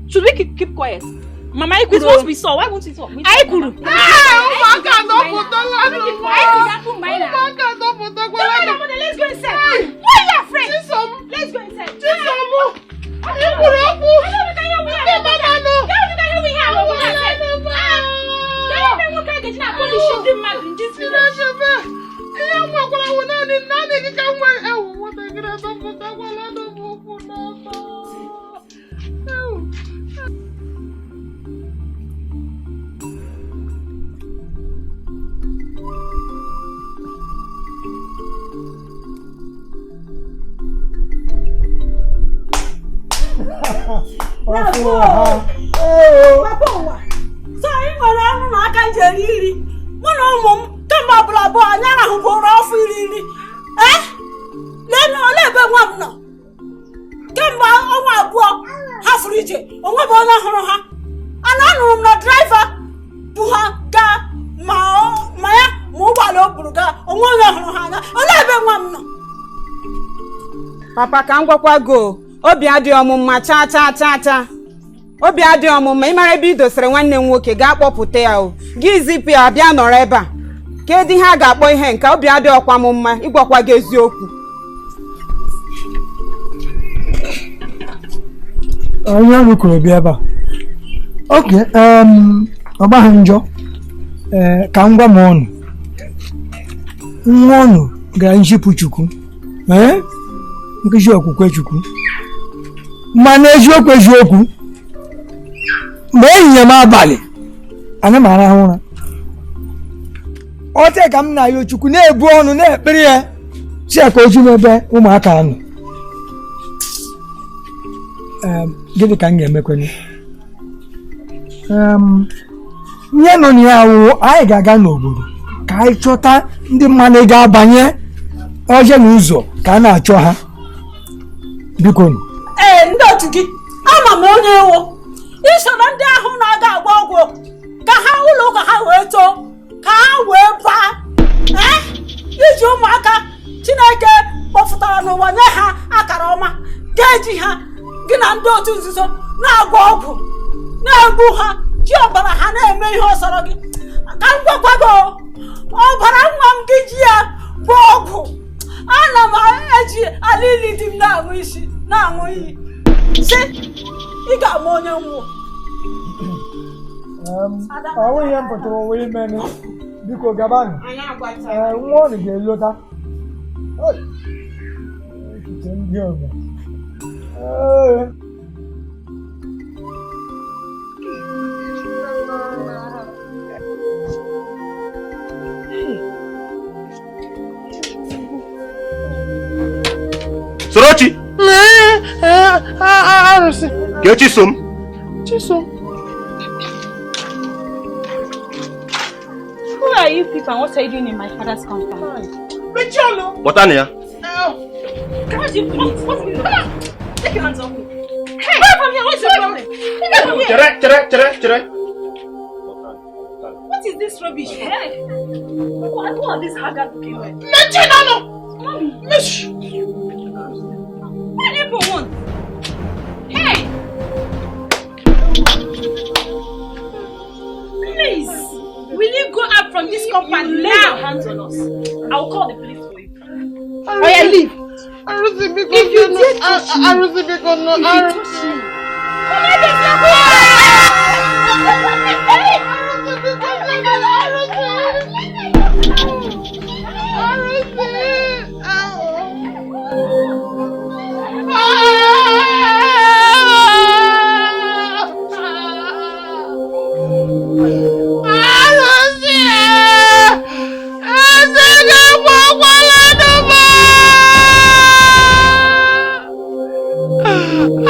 [SPEAKER 16] Should we keep quiet?
[SPEAKER 3] Mama, I
[SPEAKER 16] With what we saw, why won't we talk?
[SPEAKER 3] I kwuru.
[SPEAKER 13] Ụmụaka adọpụtala n'ụwa. Ụmụaka adọpụtakwala.
[SPEAKER 3] Let's go inside. Why are you afraid?
[SPEAKER 13] Chisom.
[SPEAKER 3] Let's go inside.
[SPEAKER 13] Chisom. Ị kwuru okwu. Ndị mmadụ nọ. Ihe m nwekwara wụ naanị naanị gị ka m nwere. Ewu, nwatakịrị adọpụtakwala n'ụkwụ n'ọtọ. Ewu.
[SPEAKER 2] So anyị nwere ọnụ na aka ji eri nri. Mụ na ụmụ m kemgbe ọbụla abụọ anyị arahụgo ụra ọfụ iri nri. Ee, lee olee ebe nwa m nọ? Kemgbe ọnwa 2 ha furu ije, onwebe onye hụrụ ha. Ana anụrụ m na draiva bu ha gaa ma ya ma ụgbọala o buru gaa, onwe onye hụrụ ha anya. Olee ebe nwa m nọ?
[SPEAKER 3] Papa, ka m gwakwa gị o, obi adịghị ọmụmma chaa chaa chaa chaa. Obi adịghị ọmụmma, ịmara ebe ị dosere nwanne m nwoke gaa kpọpụta ya o. Gị zipụ ya bịa nọrọ ebe a. Kedu ihe a ga-akpọ ihe nke obi adịghị ọkwa m mma ịgwakwa gị eziokwu.
[SPEAKER 9] Onye ọrụ kwuru bịa ebe a. Oke, ọ gbaghị njọ. Ee, ka m gwa m ọnụ. Nwa ọnụ gara nzipụ Chukwu. Ee, nkụzi okwukwe Chukwu. Mana eziokwu eziokwu, mgbe ehihie m abalị, ana m arahụ ụra. Ọ te ka m na-ayọ Chukwu na-ebu ọnụ na-ekpere ya si ya ka o ju n'ebe ụmụaka nọ. Gịnị ka m ga-emekwenye? Ihe nọ na ya awụ, anyị ga-aga n'obodo ka anyị chọta ndị mmadụ ga-abanye ọjọọ n'ụzọ ka a na-achọ ha. Biko.
[SPEAKER 2] Ee, ndị otu gị, ama m onye ewo. Iso na ndị ahụ na-aga agba ọgwụ ka ha ụlọ ụka ha wee too, ka ha wee baa. Ee, iji ụmụaka Chineke kpọfụtara n'ụwa nye ha akara ọma, ga-eji ha gị na ndị otu nzuzo na-agwọ ọgwụ, na-egbu ha, ji ọbara ha na-eme ihe ọsọrọ gị. Ka m gwakwa gị, ọbara nwa m gị ji ya gwọ ọgwụ. Ana m eji ala ili di m na-aṅụ isi na-aṅụ iyi si ị ga-ama onye nwụọ.
[SPEAKER 9] Ọ nweghị ihe m pụtara ụwa imenụ. Biko gabanụ. Nwa ọnụ ga-elota. Echiche ndị ọzọ. Ee.
[SPEAKER 5] Sorochi.
[SPEAKER 13] Arụsị.
[SPEAKER 5] Kee Chisom.
[SPEAKER 13] Chisom.
[SPEAKER 14] Who are you people and what are you doing in my father's compound?
[SPEAKER 5] What are you?
[SPEAKER 16] What do you want? What's going on? Take your hands off me. Hey! Get from here! What's your problem?
[SPEAKER 5] Chere, chere, chere, chere.
[SPEAKER 16] What is this rubbish? Hey! What are these haggard looking men?
[SPEAKER 13] Mommy! Mish!
[SPEAKER 16] What do you people want? Hey! Please! Will you go out from this compound now? Lay your hands on us. I will call the police for you.
[SPEAKER 13] Oh yeah, leave. If you dare touch me, if you touch me,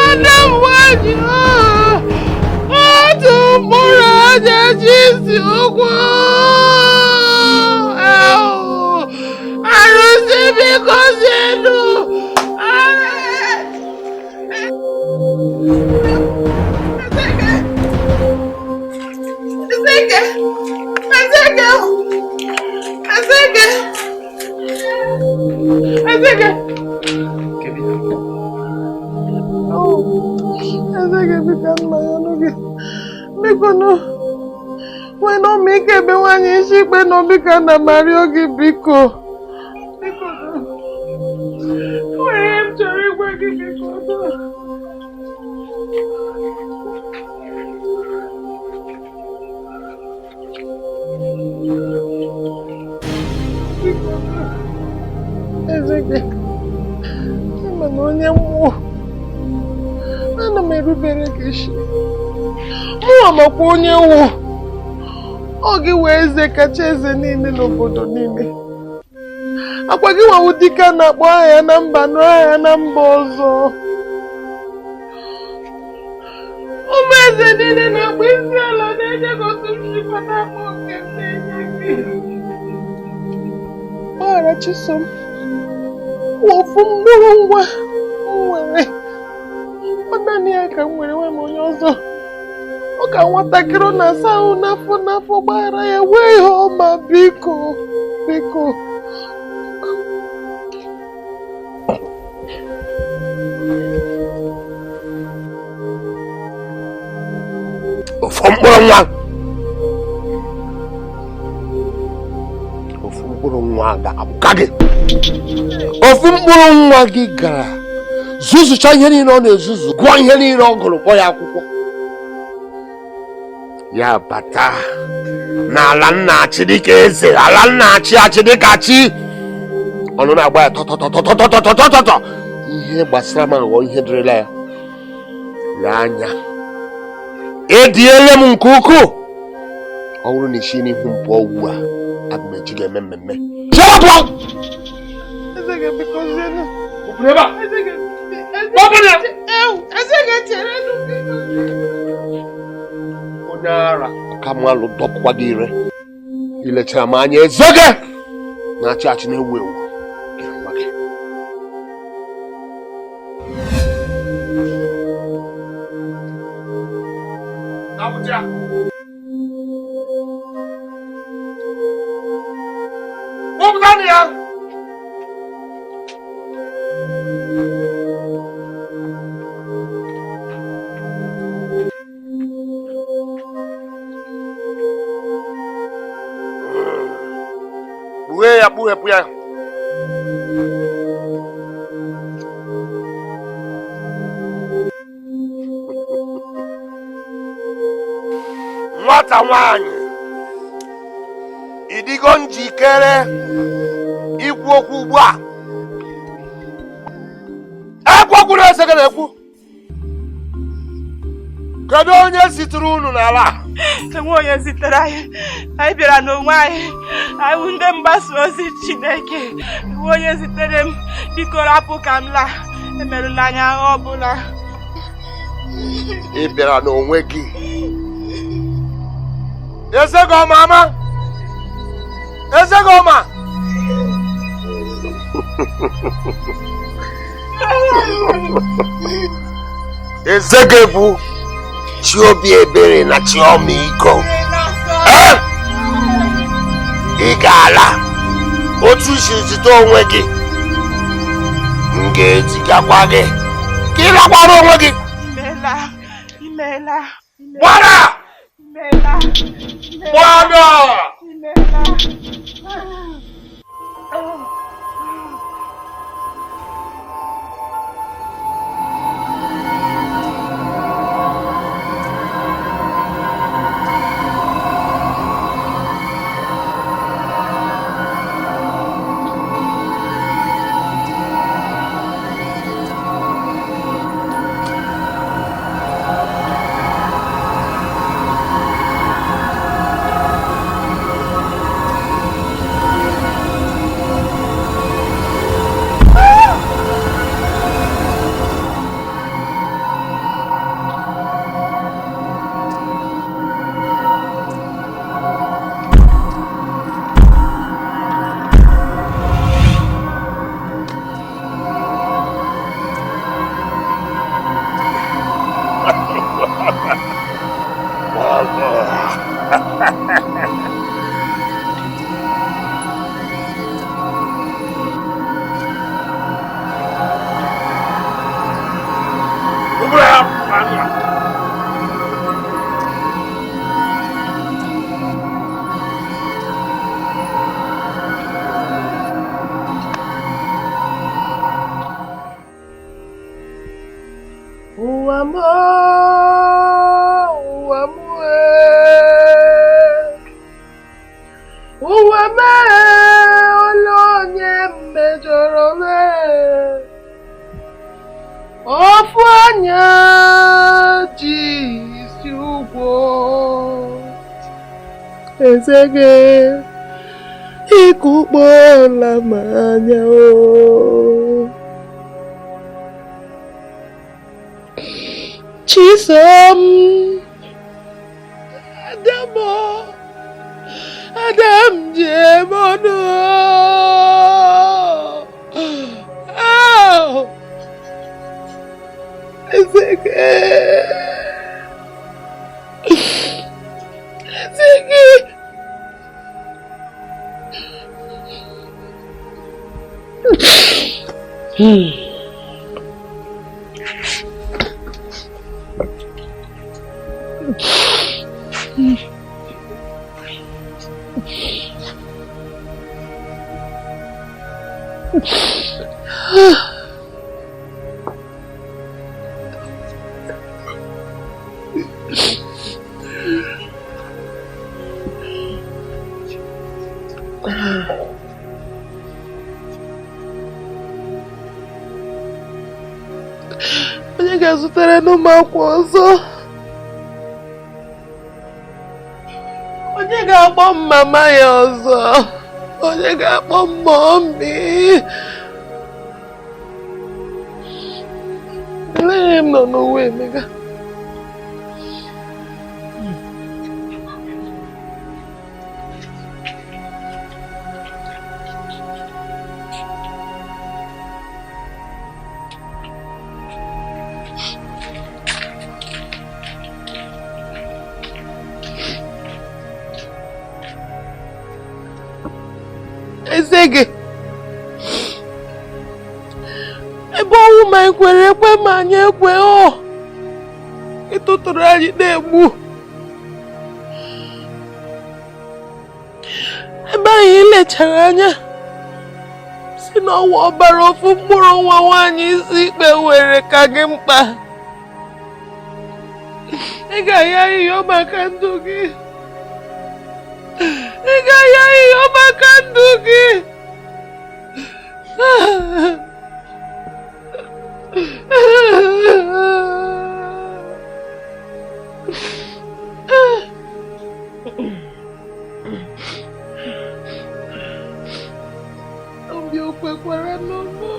[SPEAKER 13] Ada m nwanyị, otu mkpụrụ anya ji si ụgwọ. Arụsị biko zienụ. Ezeke! Ezeke! Ezeke! Ezeke! Oh, Ezeke biko nna ya ọnụ gị. Biko nụ. Nwee ọmịiko ebe nwaanyị isi ikpe nọ, biko ana m arịọ gị biko. Biko nụ. Nwere ihe m chọrọ ịgwa gị biko nụ. Ezeke, ịma na onye mmụọ, ana m erubere gị isi. Mụnwa makwa onye wụ. Ọ gị wee eze kacha eze niile n'obodo niile. Akwa gị nwawu dike a na-akpọ aha ya na mba nụ aha ya na mba ọzọ. Ụmụ eze niile na-akpọ isi ala na-enye gị otu m sikwa na-akpọ nke m na-enye gị. Gbaghara Chisom, ofu mkpụrụ nwa m nwere. Ọ naanị ya ka m nwere, nwe m onye ọzọ. Ọ ka nwatakịrị na-asa ahụ n'afọ n'afọ, gbaghara ya, wee ihe ọma biko biko.
[SPEAKER 4] Ofu mkpụrụ nwa, ofu mkpụrụ nwa ga-abụka gị. Ofu mkpụrụ nwa gị gara zuzucha ihe niile ọ na-ezuzu, gụọ ihe niile ọ gụrụ, kpọọ ya akwụkwọ. Ya bata n'ala nna achị dịka eze, ala nna achị achị dịka chi. Ọnụ na-agba ya tọtọtọtọtọtọtọtọ. Ihe gbasara m aghọ ihe dịrịla ya. Lee anya, ediele m nke ukwuu. Ọ bụrụ na isi n'ihu m pụọ ugbu a, aga m eji gị eme mmemme. Chọpụ!
[SPEAKER 13] Ezeke biko zienụ.
[SPEAKER 4] Ebe a.
[SPEAKER 13] Ezeke, Ezeke cherenụ biko.
[SPEAKER 4] Onye ara ka m alụ dọpụkwa gị ire. Ilechara m anya eze gị na-achị achị na-ewu ewu. Gị nwa gị. Kpọpụtanụ ya! Kpughee ya, kpughepụ ya. Nwata nwanyị, ịdịgo njikere ikwu okwu ugbu a? Ekwu okwu na eze gị na-ekwu. Kedu onye zitere unu n'ala a?
[SPEAKER 3] Enwe onye zitere anyị. Anyị bịara n'onwe anyị. Anyị wụ ndị mgbasa ozi Chineke. Enwe onye zitere m, biko rapụ ka m laa. Emerụla anyị ahụ ọbụla.
[SPEAKER 4] Ị bịara n'onwe gị. Eze gị ọma ama? Eze gị ọma? Eze gị bụ chi obi ebere na chi ọmịiko. Ị ga-ala otu i siri zite onwe gị, m ga-ezigakwa gị ka ị lakwara onwe gị.
[SPEAKER 3] Imeela, imeela,
[SPEAKER 4] Gbara!
[SPEAKER 3] imeela,
[SPEAKER 4] Gbara!
[SPEAKER 3] imeela.
[SPEAKER 13] Ụwa m, ụwa m, ee. Ụwa m, ee, ole onye m mejọrọ m, ee. Ofu anya ji isi ụgwọ. Eze gị ịkụkpọla m anya o. Chisom, Adamo, Adam Jemono. Oh, Ezeke, Ezeke. Onye ga-azụtara m akwa ọzọ? Onye ga-akpọ m mama ya ọzọ? Onye ga-akpọ m mọmị? Olee ihe m nọ n'ụwa emega? Eze gị, ebe ọnwụ ma anyị kwere ekwe ma anyị ekwe ọ ịtụtụrụ anyị na-egbu. Ebe anyị lechara anya si n'ọnwa ọbara ofu mkpụrụ nwa nwaanyị isi ikpe were ka gị mkpa. Ị ga-ahịa ahịhịa maka ndụ gị. Ị ga-ahịa ahịhịa maka ndụ gị. Obi okwekwara n'ụmụ.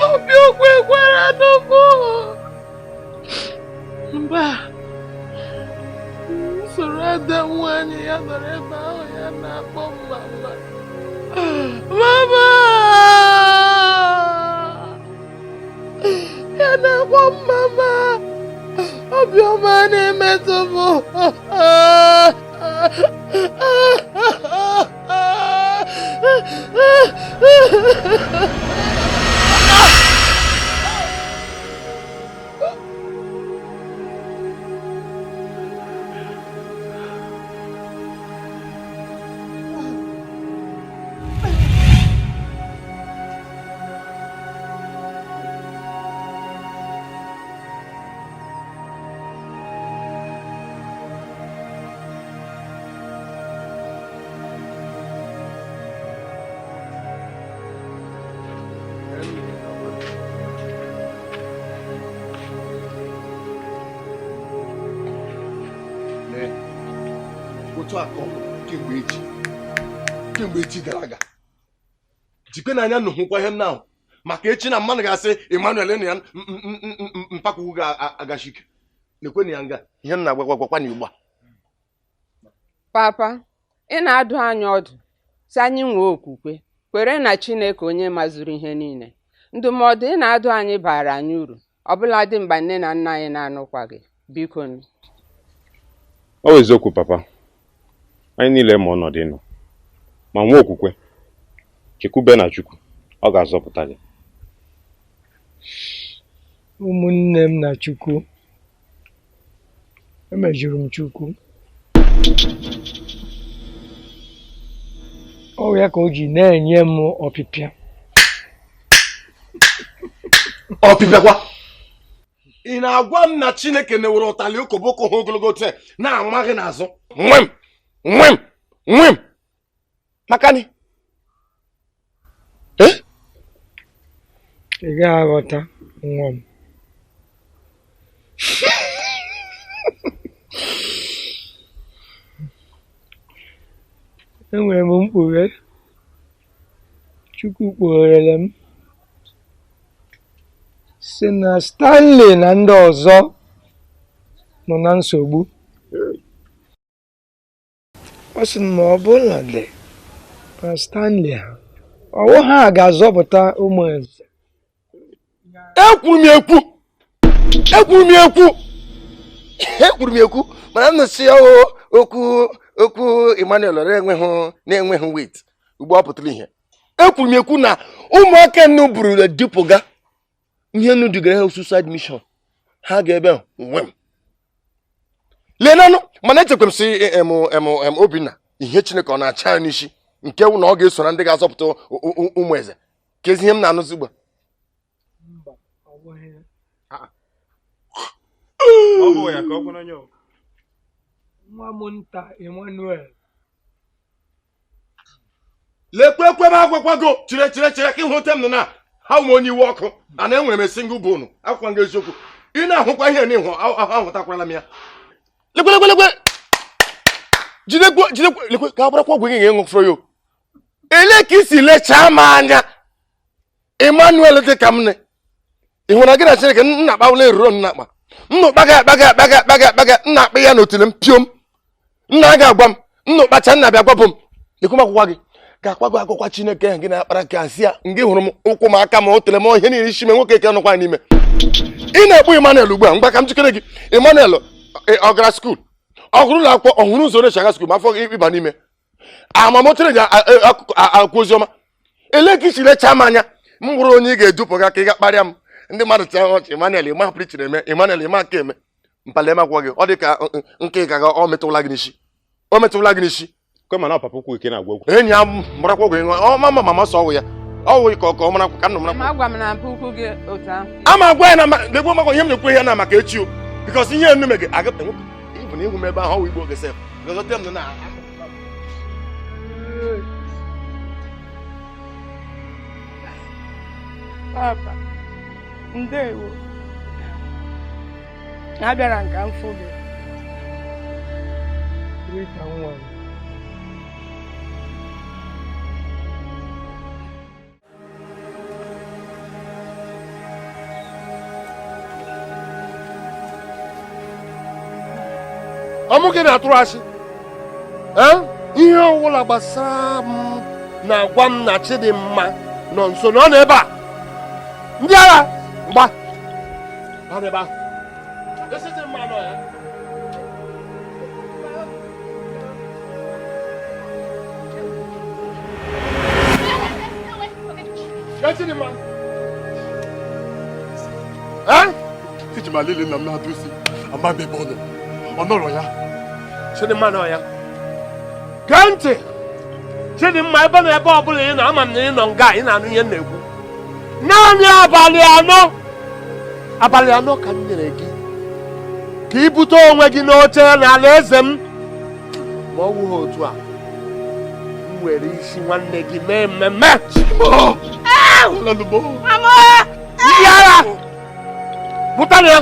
[SPEAKER 13] Obi okwekwara n'ụmụ. Mba. Soro ada nwaanyị ya nọrọ ebe ahụ ya na-akpọ mama. Mama! Ya na-akpọ mama. Obiọma na-emetụ m.
[SPEAKER 4] Otu akọ kemgbe echi gara aga jikwe n'anya nụ hụkwa ihe m ahụ maka echi na mmadụ ga-asị Emmanuel na ya mpakwugwu ga-agachi ike na-ekwe na ya nga ihe m na-agwagwagwakwa na ugbu a.
[SPEAKER 17] Papa, ị na-adụ anyị ọdụ si anyị nwee okwukwe kwere na Chineke onye mazuru ihe niile. Ndụmọdụ ị na-adụ anyị baara anyị uru ọbụladị mgbe nne na nna anyị na-anụkwa gị. Biko.
[SPEAKER 18] Ọ bụ eziokwu papa, anyị niile ma ọnọdụ ịnọ ma nwee okwukwe chekwube na Chukwu, ọ ga-azọpụta gị.
[SPEAKER 9] Ụmụnne m na Chukwu, emejuru m Chukwu. Ọ ya ka o ji na-enye m ọpịpịa.
[SPEAKER 4] Ọpịpịakwa ị na-agwa m na Chineke na-ewere ụtalị okoboko ha ogologo taa na-ama gị n'azụ nwem nwem nwem makani.
[SPEAKER 9] Ị ga-aghọta nwa m. Enwere m mkpughe Chukwu kpugherele m si na Stanley na ndị ọzọ nọ na nsogbu. Ọ sị ma ọ bụla dị na Stanley ha ọwụ ha ga-azọpụta ụmụ eze.
[SPEAKER 4] Ekwuru m ekwu mana m nụsị ya okwu Emmanuel na-enweghị wit ugbu ọ pụtara ihe. Ekwuru m ekwu na ụmụaka nnu buru dupụga ihe nnu dugara ha suicide mission ha ga-ebe nwem lenanụ. Mana echekwa m sị em Obinna ihe Chineke ọ na-acha ya n'isi nke wụ na ọ ga-eso na ndị ga-azọpụta ụmụ eze ka ezi ihe m na-anụzi ugbu a.
[SPEAKER 9] Nwa m nta Emmanuel
[SPEAKER 4] lekwe ekwe m agwakwago chere chere chere ka ịhụ ote m nọ na ha ụmụ onye iwe ọkụ ana enwere m single bone akwụkwọ nga eziokwu ị na-ahụkwa ihe n'ihu ahụtakwala m ya. Lekwe lekwe lekwe jidekwe jidekwe lekwe ka agbarakwa ọgwụ gị ga-eṅụfere ya. Ele ka isi lechaa m anya Emmanuel dị ka m nne ị hụrụ gị na Chineke nna akpawụla eruro nna akpa nnụ kpaga akpaga akpaga akpaga akpaga nna akpa ya n'otile m piom nna ga-agwa m nnụ kpacha nna bịa gwapụ m lekwe m akwụkwọ gị ga-akwago akwụkwọ Chineke ahụ gị na-akpara ka asị ya ngị hụrụ m ụkwụ m aka m o tere m ihe niile isi m nwoke ke nọkwa n'ime. Ị na-ekpu Emmanuel ugbu a mgba ka m jikere gị. Emmanuel ọ gara skuul ọ gụrụ ụlọ akwụkwọ ọ hụrụ ụzọ na-echi aga skuul ma afọ ịba n'ime amamotere ji akwụ oziọma. Ele ka isi lechaa m anya m bụrụ onye ị ga-edupụ ga ka ị ga kparịa m ndị mmadụ tịa ọchị Emmanuel ịma prichiri eme Emmanuel ịma nke eme mpalema gwa gị ọ dị ka nke ka ọ metụla gị n'isi o metụla gị n'isi. Enyi ya marakwa ọgwụ ịṅụ ọ mama mama sọ ọwụ ya ọwụ ka ọ mara ka nnụ mara. Ama agwa ya na lekwe makwa ihe m na-ekwu ihe na maka echi o bikọs ihe enume gị aga ịbụ na ihu m ebe ahụ ọwụ igbo oge sef gọzọte m na
[SPEAKER 13] Papa, ndewo. Abịara nka mfụ gị.
[SPEAKER 9] Rita nwa m.
[SPEAKER 12] Ọmụ gị na-atụrụ asị ihe ọbụla gbasara m na-agwa m na Chidimma nọ nso na ọ nọ ebe a. Ndị agha mgba ọ nọ ebe ahụ. Chidimma
[SPEAKER 4] eji m alele nna m na-adụ isi ama m ebe ọ nọ ọ nọrọ ya.
[SPEAKER 12] Chidimma nọ ya. Gee ntị Chidimma ebe na ebe ọbụla ị nọ ama m na ị nọ nga ị na-anụ ihe m na-ekwu. Naanị abalị anọ ka m nyere gị ka ị bute onwe gị n'oche n'ala eze m ma ọ wụghị otu a m were isi nwanne gị mee mmemme. Ndị agha pụtara ya.